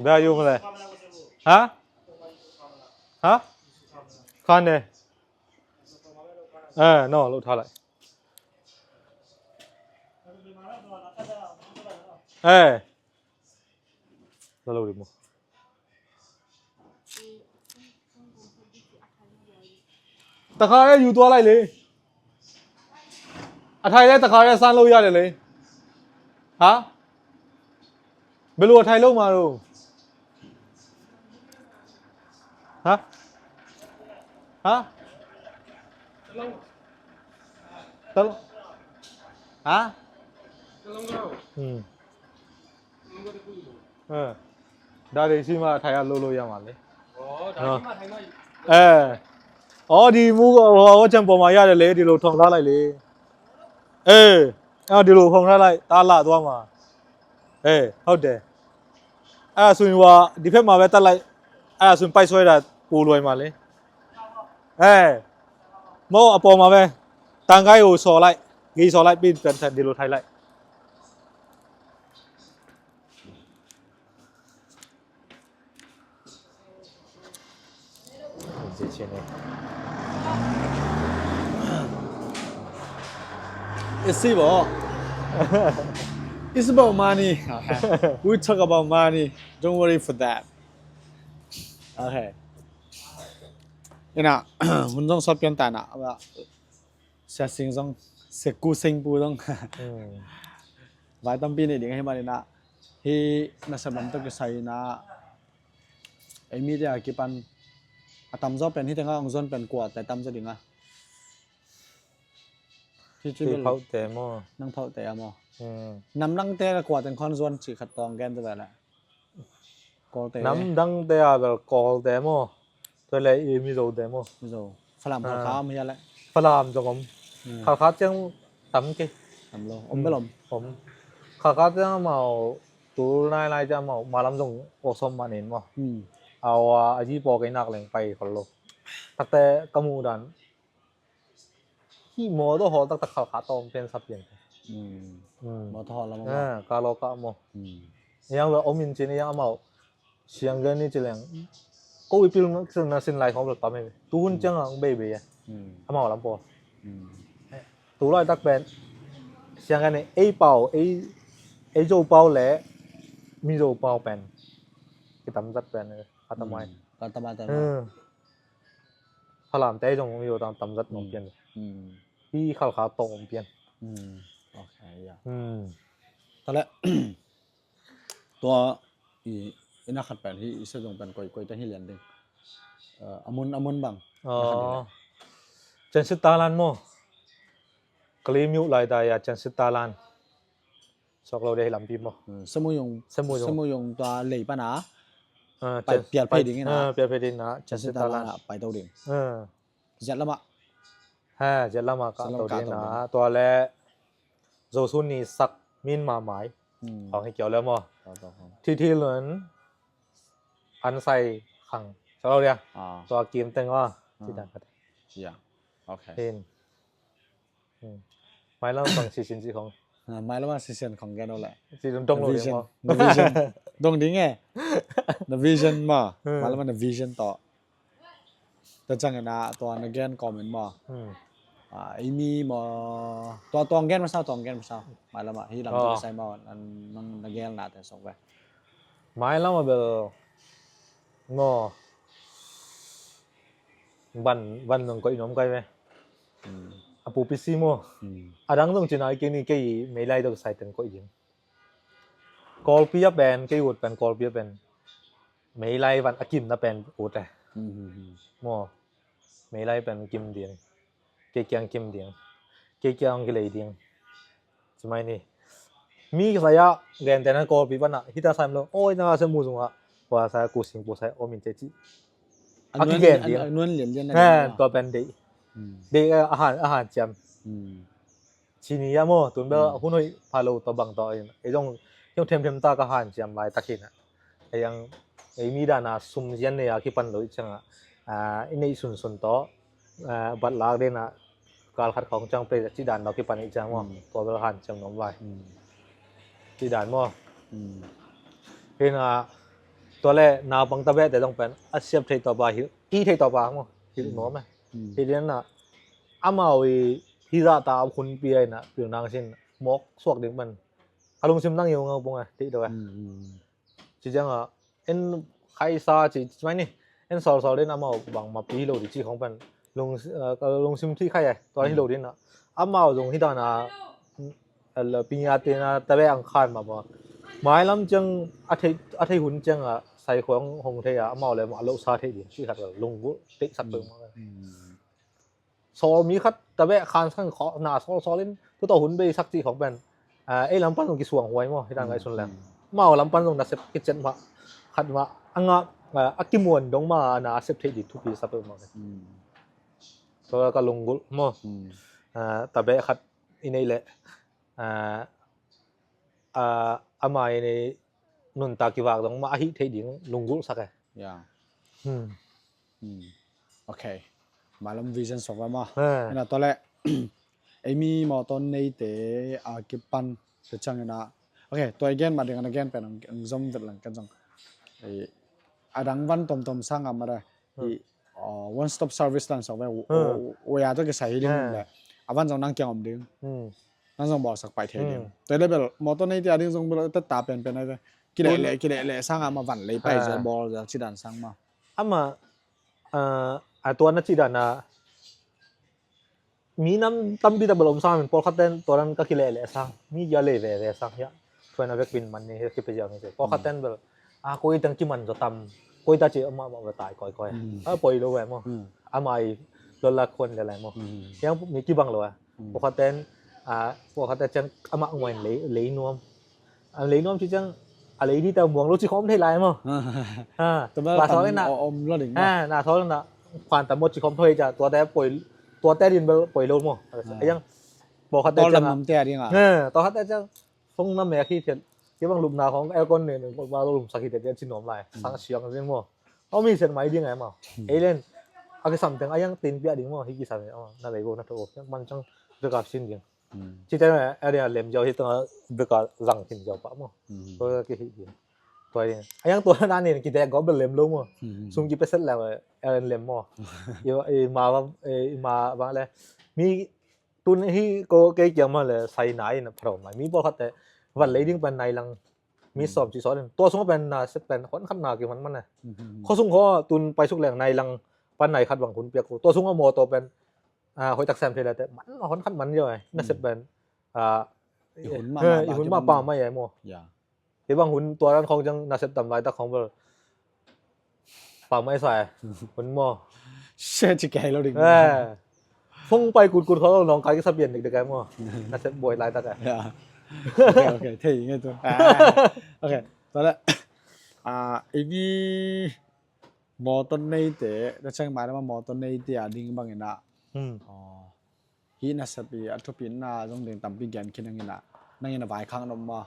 ဘယ်ယူမလဲ။ ဟမ်။ ဟမ်။ ခါနေ။ အဲ၊ နော်၊ လုပ်ထားလိုက်။ အဲ၊ လုပ်လို့ဒီမို့။ တခါတည်းယူသွားလိုက်လေ။ အထိုင်လည်းတခါတည်းစမ်းလို့ရတယ်လေ။ ဟာ။ ဘယ်လိုအထိုင်လုပ်မှာတော့။ ဟာ။ ဟာ။ တစ်လုံး။ ဟာ။ တစ်လုံးတော့။ อืม။ အဲ၊ ဒါတွေရှိမှထိုင်ရလို့လို့ရမှာလေ။ ဩ၊ ဒါရှိမှထိုင်မှ။ အဲ။ အော်၊ ဒီမူက ဟို၊ ဝတ်ချံပေါ်မှာရတယ်လေ။ ဒီလိုထောင်ထားလိုက်လေ။ အဲ၊ အော်၊ ဒီလိုထောင်ထားလိုက်။ ဒါလာသွားမှာ။ အဲ၊ ဟုတ်တယ်။ အဲဒါဆိုရင်၊ ဟို၊ ဒီဘက်မှာပဲတပ်လိုက်။ အဲဒါဆိုရင်ပိုက်ဆွဲတာပိုလွယ်မှာလေ။ အဲ။ မဟုတ်၊ အပေါ်မှာပဲ။ တန်ခိုင်းကိုဆော်လိုက်။ ဂီဆော်လိုက်။ ပြီးပြန်ထိုင်၊ ဒီလိုထိုင်လိုက်။ အစ်စ်ပေါ့။ It's about money. We talk about money. Don't worry for that. Okay. Ina, hun zong sawt pian ta ina, a, sia sing zong, sia ku sing pu zong. Hmm. Vai tampi nei ding ahi man ina, hi nasep lam tawh kisai ina, ei mi te a kipan, a tamzaw pen hi teng a hong zuan pen kua te tamzaw ding a. Hi ci Hi bel phauh te maw? Nang phauh te a maw? Hmm. Nam nang te kua teng khon zuan ci khat tawng gen te bel a. Kawlte. Nam dangte a bel Kawlte maw? Tua le i Mizote maw? Mizo. Falam Ah. Khalkha om hia le? Falam zong om. Hmm. Khalkha ciang tam ke. Tam lo. Om bel om. Om. Khalkha ciang amau tu nai nai ciang amau malam zong awk sawm manin maw? Hmm. Aw a, a ji paw kei nak leng pai khol lo. Takte ka muh dan. Hih mawtaw hawl taktak Khalkha tawm pian sap pian. Hmm. Hmm. Mawtaw hawl lam Ah, ka lo ka maw. Hmm. Yang lo om in cin yang amau. Siang gen ni ci leng. Ko i pil na sin lai khawng lo tam e. Tu hun Hmm. ciang ang bei bei e. Hmm. Amau lam pawl. Hmm. Tu lai tak pen. Siang gen ni ei pau, ei, ei Zo pau le Mizo pau pen. Kitam zat pen. Katamai. Hmm. Katamai ta. Hmm. Falam te zong om i tam, tam zat om Hmm. pian. Hmm. Hi Khalkha tawh om pian. Hmm. Ok, ya. Hmm. Tale, tua i, ina khat pen hi, i sa zong pen koi, koi ta hi lian ding. Eh, a mun, a mun bang. Ina khat hi Oh. lian. Chansit Talan maw? Kali Myo lai ta ya Chansit Talan. Suak lo dia hi lampi maw? Hmm, Samui Yung, Samui Yung. Samui Yung tua lei pan a. Ah, pai, Chan-, pial phei pai, ding ina. Ah, pial phei ding ina, Chansit Chansit Talan. Talan a pai to ding. Ah. Ziat lam ah. Ha, ziat lam ah ka Ziat lam to ka ding to ina. Ding. Tua le Zo Sun Ni sak Myanmar mai. Hmm. Khawng hi kiau le maw? To, to, to. Thi Thi Lun An Sai Khang. Suak lo dia. Ah. Tua kim teng ah. Ah. Ci dan khat. Ya. Ok. Hin. Hmm. Mailam bang sisin ci khong. Ah, mailam a sisin khong gen o le. Ci dong dong lo ding maw. Na vision. Dong ding e. Na vision maw. Hmm. Mailam a na vision tawh. Ta ciang ina tua na gen comment maw. Hmm. Ah, i mi maw. Tua tuang gen masa, tuang gen masa. Mailam a hi lam Oh. Tua sai maw. Nan, nan na gen na te sok ve. Mailam a bel. Maw. Van, van nong koih nom kai ve. Hmm. A pu pisi maw. Hmm. A dang zong cina i kei ni kei meilai dok sai teng koih ding. Kawlpi a pen, kei ut pen, Kawlpi a pen. Meilai van a kimna pen ut e. Hmm, hmm, hmm. Maw. Meilai pen kim ding. Kei kiang kim ding. Kei kiang kilei ding. Cimai ni. Mi kisai ah, gen tena Kawlpi pan ah, hita sai lo. Oi, na se mu zung ah. Wa sa ku sing pu sai om in te ci. A nuan, a kigen ding. A nuan lian lian na He, ding. Tua pen dei. Hmm. Dei a han, a han ciam. Hmm. Cini a maw, tun bel Hmm. hun hoi pha lo tua bang tua in. Ei zong, zong them them ta ka han ciam lai takin ah. Ei ang, ei mi dan a sum zian nei a kipan lo i ciang ah. Ah, i nei sun sun tawh. Ah, bat lak den ah. Kal khat khawng ciang play ci dan lo kipan i ciang maw. Hmm. Tua bel han ciam nom lai. Hmm. Ci dan maw. Hmm. Hin ah, tua le naupang ta beh te zong pen. A siap thei tua pa hilh. I thei tua pa maw. Hilh Hmm. nom eh. Hmm. Hi den ah. Amau i hi zah ta a khun pi ai na. Pil nang sin. Mawk suak ding pen. A lungsim nang i ung a pung eh. Ti do eh. Hmm, hmm. Ci ciang a, en khaisa ci, ci mai ni, en sawl sawl den amau bangmah pi hi lo di ci khong pen, lung, eh, ka lungsim thi khai eh, tua hi lo din a. Amau zong hi dan a, eh, la pi nia te na ta ve ang khan mah mah. Mailam ciang a thei, a thei hun ciang a, sai khong hong thei a, amau le mah lo sa thei din, ci khat lunggulh, tei sak peuh mah. Sawl mi khat ta beh khan sang khawh na sawl sawl in tu tawh hun bei sak cih khawk pen. Ah, ei lam pan zong kisuang huai maw, hi dan ngai sun leng. Mau lam pan zong nasep kicet mah khat mah a ngah, ah, a kimuan dong mah na a sep theih ding thupi sa peuh mah. Tua ka lunggulh maw. Ah, ta beh khat i nei leh, ah, ah, ama i nei nuntak kivak dong mah a hih theih ding lunggulh sak e. Ya. Hmm. Hmm. Ok. Malam vision sok va maw. Ha. Ina tawh le, ei mi mawtaw neite a kipan te ciang ina. Ok, tua i gen mah ding a na gen pen ang, ang zom vet lang kan zong. Ei, a dang van tomtom sang a mah da. Hmm. I, oh, one stop service dan sok ve. Hmm. Wea tawh kisai hi ding le. A van zong nang kiang om ding. Hmm. Nang zong bawlsak pai thei ding. Hmm. Tua le bel mawtaw neite a ding zong bel ta ta pen pen ai ve. Kileh leh, kileh leh sang a mah van lei pai zel bawl zel ci dan sang mah. Amah, ah, A tua na cih dan a mi nam tampi tak bel om sam in, pawlkhat ten tua dan ka kileh leh sang, mi kia lei veve sang hiah. Tua na vek pin man ni hiah kipia ziau ni te. Pawlkhat ten bel a koi tang kiman zaw tam, koi ta ci amah mah va tai koi koi. A poi lo ve maw. Amah i lo la khuan le lai maw. Hiang mi kibang lo a. Pawlkhat ten a pawlkhat ten ciang amah nguain lei lei nuam. A lei nuam ci ciang a lei di ta muang lo ci khawm thei lai maw. Ha. Tua bel ba thawl tam na om lo ding maw. Ha, na thawl na khuan tam maw ci khawm thei ca, tua te poi, tua te din bel poi lo maw. Hiang pawlkhat ten ciang a, tua khat ten ciang song na mek hi thiat. Kibang lupna khawng aircon ne ne ba lo lum sak hi thiat ci nuam lai. Sang siang zin maw. Om hi sian mai ding ai maw. Ei len a kisam teng a hiang tin piah ding maw, hi kisam maw. Na lei bo na tho man ciang break up sin ding. Ci te a dia lem ziau hi tang a break up zang hin ziau pah maw. Tua ki hi ding. Tua ding. A hiang tua na nen ki dek gawp bel lem lo maw. Sum ki peset lem a lem maw. I ma ba, i ma ba le. Mi tun hi ko kei kiang mah le sai nai na pharau mai. Mi pawlkhat te van lei ding pen nai lang mi sawm ci sawt in. Tua sung pen na sep pen hon khat na ki man man e. Kho sung kho tun pai suk leng nai lang pan nai khat bang hun piak ko. Tua sung a mawtaw pen hoih tak sem thei la te man hon khat man ziau e. Na sep pen i hun mah pa mai e maw. Hi bang hun tua dan khawng ciang na sep tam lai tak khawng bel pa mai sa e. Hun maw. Sia ci kei lo ding. Fong pai kut kut kho lo nong kai kisa pian dik dik ai maw. Na sep buai lai tak ai. Ok, ok, thei ngai tu. Ok, tua le. Ini mawtaw neite, ta ciang mai na mawtaw neite a ding bang ina. Hi na sep i a thupina zong ding tampi gen khin ang ina. Nang ina vaikhak nop maw.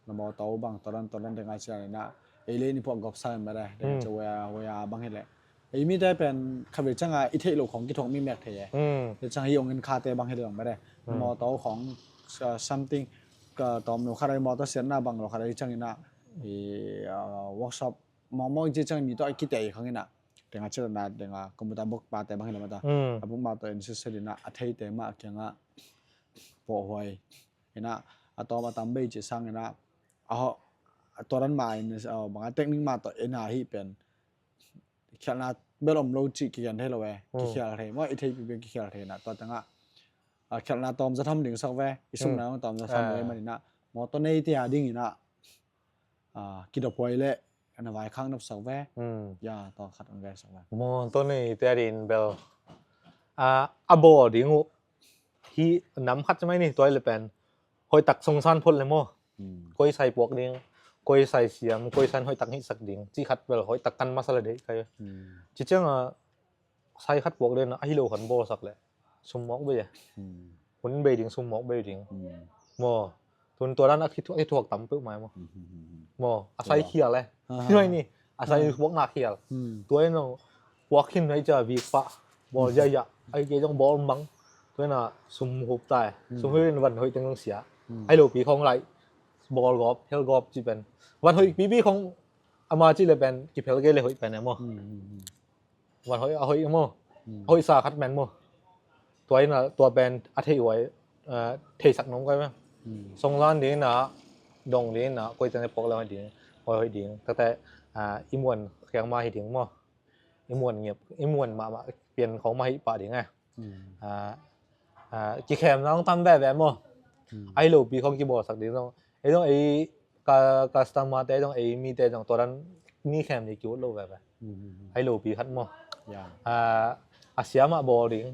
Na mawtaw bang toran toran ding a cian ina. Ei le ni puak gop sa mah le. Ding a cia wea wea bang hi le. Ei mite pen khatvei ciang a i theih loh khawng kithuak mi mek thei e. Te ciang hi ong in khate bang hi le bang mah le. Na mawtaw khawng something ka tawm lo khat a i mawtaw siatna bang lo khat a i ciang ina. I workshop mawngmawng i ci ciang mi tawh a kite i khang ina. Tenga cil na tenga computer book pa te bang hi le mah ta. A book mah tawh in sisel ina a theite mah kianga pawhhuai ina a tawm a tam bei ci sang ina a ho a tua dan mah in banga technique mah tawh ina hi pen khialhna bel om lo ci kigen thei lo e. Kikhial thei maw, i thei pipi kikhial thei ina tua tengah a khialhna tawm za tham ding sak ve, i sumna tawm za tham ve man ina mawtaw neite a ding ina kidophuai le na vaikhak nop sak ve. Ya, tua khat ang ve sak ve. Mawtaw neite a ding bel a bawl ding uh hi nam khat ci mai ni, tua i le pen hoih tak songsan phot le maw. Koi sai puak ding, koi sai siam, koi sai hoih tak hihsak ding ci khat bel hoih tak kan masa le deih kai. Ci ciang a sai khat puak ding a hi lo khan bawlsak le sum mawk bei a. Hun bei ding, sum mawk bei ding. Maw, tun tua dan a kithuak tam peuh mai maw. Maw, a sai khial e. Hi mai ni. A sai puakna khial. Tua in zong puak khin na i cia vik pah bawl ziahziah a hi kei zong bawl mang. Tua in a sum hup ta e. Sum hup in van hoih teng zong sia. A hi lopi khawng laih bawl gawp, hel gawp ci pen van hoih pipi khawng ama ci le pen kiphel kei le hoih pen e maw. Van hoih a hoih maw. A hoih sa khat pen maw. Tua in a tua pen a thei huai theisak nong kai maw. Songlan ding in a dong ding in a koi teng le puak le hoih ding, hoih hoih ding takte i muan khiang mah hi ding maw. I muan ngiap, i muan mahmah pian khawng mah hi pah ding e. Kikhemna hong tam veve maw. A hi lopi khawng kibawlsak ding zong ei zong ei ka customer te zong ei mite zong tua dan mi khem ni kiut lo veve. A hi lopi khat maw. A siam ah bawl ding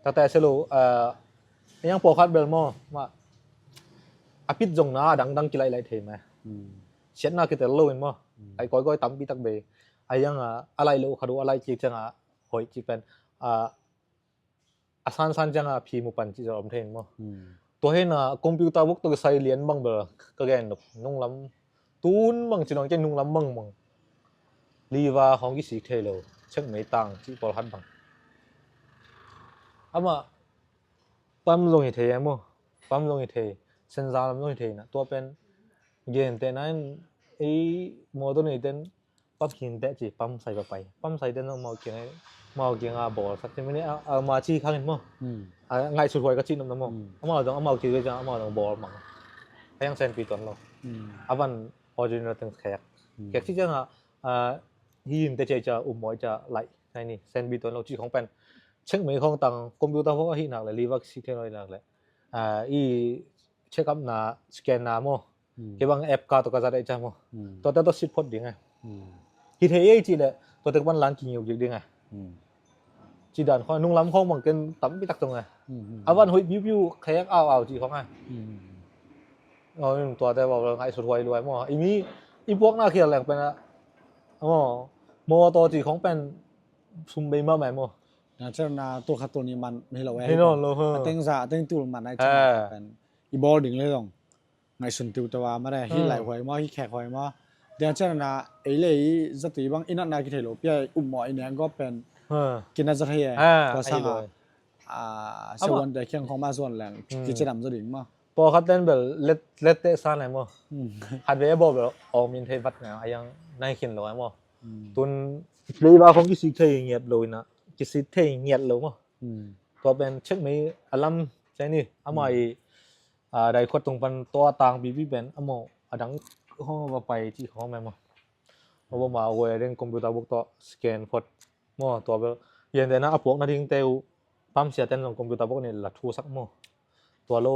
takte a sia lo. Ei ang pawlkhat bel maw mah a pit zong na a dangdang kilaih laih thei mah. Siatna kitel lo in maw. Laih kawikawi tampi tak bei. A hiang a laih loh khat uh a laih kik ciang a hoih cih pen a sansan ciang a phi mu pan cih zong om thei in maw. Tua hi na computer book tawh kisai lian bang bel ka gen nop nunglam tun bang ci nong ciang nunglam bang bang liva hong kisik thei lo. Check mei tang cih pawlkhat bang amah pam zong hi thei e maw. Pam zong hi thei, senza lam zong hi thei na tua pen gen te na in ei mawtaw nei ten pam khin te ci pam sai papai pam sai ten zong mau kiang mau kiang a bawl sak ci mini a ma ci khang in maw. A ngaihsut huai ka ci nop na maw. Amau zong amau kiang amau zong bawl mang a hiang senpi tuan lo. A van original teng khek khek ci ciang a hi in te cia cia um mawi cia laih nai ni, sen bi tuan lo cih khong pen. Check mei khong tang computer phone ahi nak le, liver si thei lo nak le. Ah, i check up na, scan na maw. Hmm. Kei bang app ka tawh ka zat ai cha maw. Hmm. Tuate tawh sit phot ding ai. Hmm. Hi thei ei cih le, tuate pan lan kingiu gik ding ai. Hmm. Ci dan khong, nung lam khong bang ken tampi tak tong ai. Hmm, hmm, hmm. A van hoih piu piu, khek au au cih khong ai. Hmm, hmm, hmm. Oh, tuate bang ngaihsut huai luai maw. I mi, i puakna khial leng pen a. Oh, mawtaw cih khong pen sum bei mahmah maw. Na chen na tul khat tul nih man hi lo e. Hi lo, lo, ha. A teng za, a teng tul man ai chen pen. I bawl ding le dong. Ngaihsun tiu tua ma de, hi lai huai maw, hi khek huai maw. Dia chen na, ei le ei, za tui bang, i natna kithei lo, pia i um maw, i neng gawp pen. Ha. Kina za thei e. Ha, tua sang a. Ah, sewan te khiang khong ma zuan leng, kichidam za ding maw. Pawlkhat ten bel let, let te san ai maw. Hmm. Khat ve bawl bel, aw min thei vat na, a yang nai khin lo ai maw. Hmm. Tun, play ba khong kisik thei ngiat lo ina, kisik thei ngiat lo maw. Hmm. Tua pen check mei a lam, check ni, ama i, ah, dai khuat tung pan tua tang pipi pen, amau, a dang khong va pai cih khong mei maw. Aw ba ma, aw deng computer book tawh scan phot. Maw, tua bel, yan dena a puak na ding teu, pam sia ten zong computer book ni la thu sak maw. Tua lo,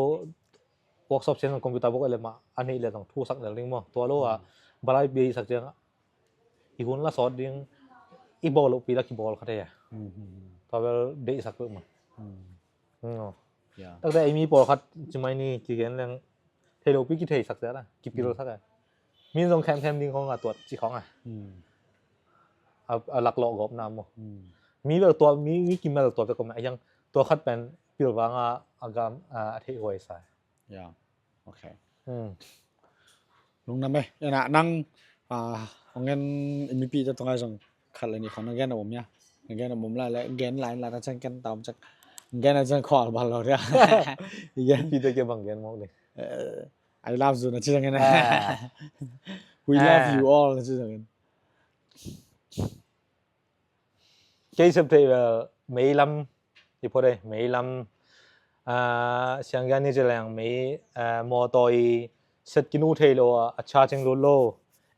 workshop sian zong computer book ele ma, a nih le zong thu sak nel ding maw. Tua lo a, hmm, balai pi sak ciang, i hun la sawt ding, i bawl lo pi la kibawl khat e. Hmm, hmm, hmm. Tua bel deih sak peuh maw. Hmm. Hmm, aw. Ya. Takte ei mi pawlkhat ci mai ni, ci gen leng, thei lo pi kithei sak ciang a, kipil sak e. Min zong khem khem ding khong a tuat ci khong a. Hmm. A, a lak lawh gawp na maw. Hmm. Mi bel tua, mi, mi kimel tua bek om a yang tua khat pen pilvang a, a gam, a, a theih huai sa. Ya. Ok. Hmm. Lungdam e, ena nang, a, hong en i mipi te tong ai zong khat le ni khong na gen a om ya. Na gen a om lai le, gen lai lai na chang ken ta om chak. Gen a chang khual bal lo dia. I gen. Pi te ke bang gen mawk ding. Eh, I love you na ci zong en. Ah. We love you all na ci zong en. Kei sep thei bel meilam, i pho dei, meilam, ah, sianggia ni ci leng mei, ah, mawtaw i set kinu thei lo a, a charging lut lo.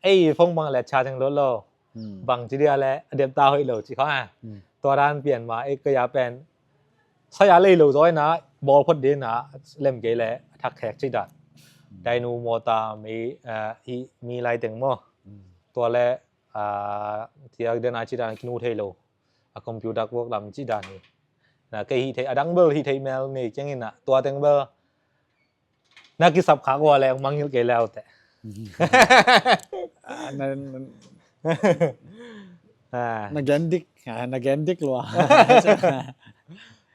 Ei, phone bang le charging lut lo. Hmm. Bang ci dia le, a dep ta hoih lo, ci khong a. Hmm. Tua dan pian ma, ei, kei a pen. Sai a lei lo zaw ina, bawl phot ding na, lem kei le, a thak khek ci dan. Hmm. Dainu mawtaw mei, ah, i mi lai teng maw. Hmm. Tua le, ah, tiak den a ci dan kinu thei lo. A computer work lam ci dan hi. Na kei hi thei, a dang bel hi thei mel nei ciang ina, tua teng bel. Na kisap khak ua le, mangngilh kei le au te. Ah, na, na, ah, na gen dik, ah, na gen dik lua.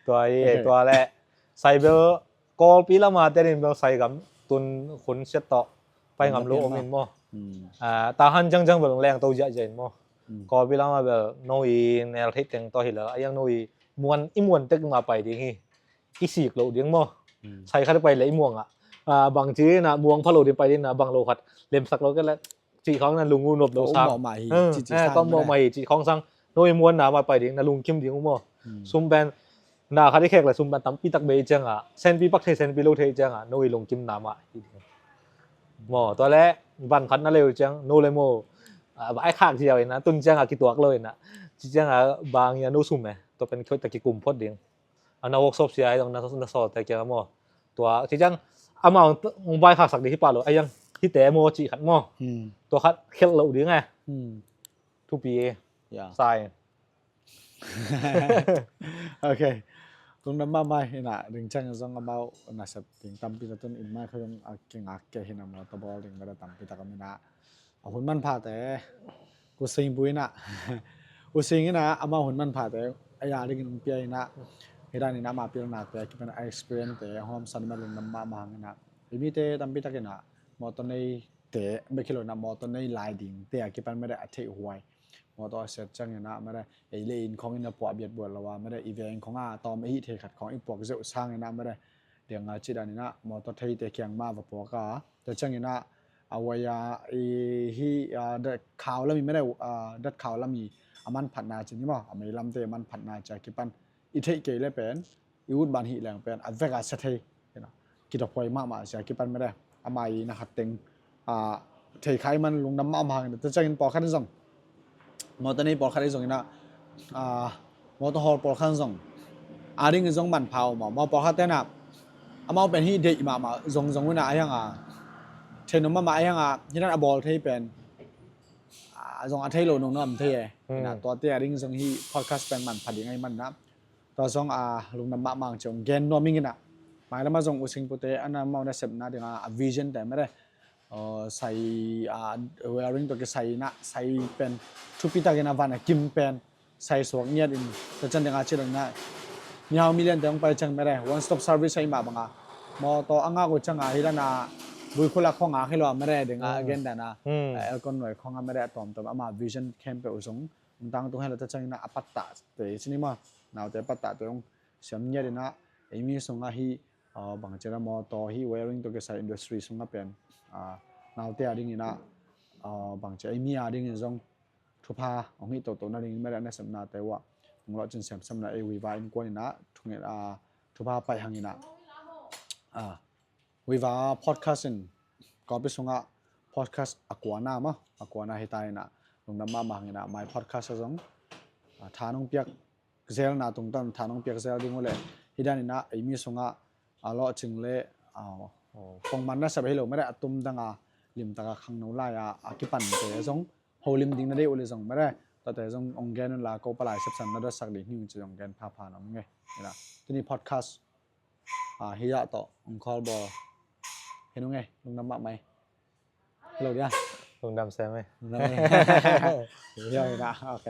Tua hi, ok, tua le. Sai bel, Kawlpi lama te din bel sai gam tun hun siat tawh pai ngam lo om in maw. Hmm. Ah, Tahan ciangciang bel leng to ziahziah in maw. Hmm. Kawlpi lama bel no i nel theih teng tawh hi lo, a yang no i muan, i muan tek ma pai ding hi. I sik lo ding maw. Hmm. Sai khat pai le i muang a. Ah, bang ci na muang pha lo ding pai ding na bang lo khat. Lemsak lo ke le. Cih khong na lung u nop lo sang. Kong mawh mah hi, cih khong sang. No i muan na mah pai ding, na lungkim ding u maw. Hmm. Sum pen, na khat i khek le sum pen tampi tak bei ciang a. Senpi pak thei, senpi lo thei ciang a. No i lungkim na mah hi ding. Maw, tua le, van khat na leu ciang, no le maw. Ah, ba ai khak ziau ina, tun ciang a kituak lo ina. Ci ciang a, bang ia no sum e. Tua pen khoi tak kikum phot ding. A na workshop sia ai zong na, na sawlte kia maw. Tua, ci ciang, amau hong vaikhaksak ding hi pah lo. A yang, hite maw, cih khat maw. Hmm. Tua khat khelh lo ding e. Hmm. Thupi e. Ya. Sai. Ok. Lungdam mahmah ina, ding ciang zong amau nasep ding tampi tak tun in mai kha zong a kingak kei hi na maw, ta bawl ding bada tampi tak a mina. A hun manphate, U Sing pu ina. U Sing ina, ama hun manphate, a ya dingin hong pia ina. Hi dan ina ama pilnate, a kipan a experience te, hong hawmsan ma lungdam mahmah hang ina. I mite tampi tak ina, mawtaw nei te, bek hi lo ina, mawtaw nei lai ding te, a kipan mede a theih huai. Mawtaw a siat ciang ina, mede, ei le inn khong ina puah biat buat lo a, mede, i veng khong a, tawm ei hih thei khat khong i puak zeuh sang ina, mede, deng a ci dan ina, mawtaw theite kiang ma va puak a. Tua ciang ina, a huai a, i hi, a, dat khau lam i mene, a, dat khau lam i a manphatna ci ni maw, a meilamte a manphatna ci a kipan. I theih kei le pen, i ut ban hih leng pen, a vek a sia thei, ina, kidop huai mahmah ci a kipan mede. Ama i na khat teng, a, thei khai man lungdam mahmah hang ina. Tua ciang in pawlkhat in zong. Mawtaw nei pawlkhat in zong ina, Ah, motor hawl pawlkhat zong a dingin zong manpha om a, maw pawlkhat tenah amau pen hih deih mahmah zongzong unah a hiangah theihnop mahmah a hiangah hih dan a bawl thei pen ah, zong a thei lo nong nuam thei e. Hmm. Inah tuate a ding zong hih podcast pen manpha ding ahi manah tua zong a lungdam mahmah ang ci hong gen nuam ing inah. Mailamah zong U Sing pute a na mau nasepna dinga a vision te mede, uh, sai a wiring tawh kisai inah sai pen thupitakin a van a kim pen sai suak ngiat in, tua ciang dinga ci dong na mihau milian te hong pai ciang mede one stop service ahi mah banga motor a ngak uh cianga hih dana vui khulak khong a khilo a mede dinga a gen dana, hmm, a aircon nuai khong a mede a tawmtawm ama vision khempeuh uh zong hong tangtung hela tua ciang inah a pattah te cini maw, naute pattah te hong siam ngiat inah eimi sungah hih, uh, bangci a motor hih wiring tawh kisai industry sungah pen, uh, naute a ding inah, uh, bangci eimi a dingin zong thupha hong hih toto nading mede a nasepnate uh ah hong lawhcin semsem na ei Viva innkuan inah thungel a thupha paih hang inah, ah, Viva podcast in kawpi sungah podcast a kuana maw, a kuana hita inah lungdam mahmah hang inah mai podcast a zong, ah, tha nong piak zelna tungtawn tha nong piak zel ding uh leh hih dan inah eimi sungah a lawhcing le, ah, pongman nasep hi lo mede a tumdanga limtaka khangno lai-a a kipante a zong holim ding na deih uh le zong mede tuate zong hong gen unla ko palai sepsan na dotsak ding hi ung ci zong gen phapha na om nge. Inah tuni podcast, ah, hih ah tawh hong call bawl hi nung nge, lungdam mahmah hi. Hello dia. Lungdam sem e. Lungdam e. Hih ah inah, ok.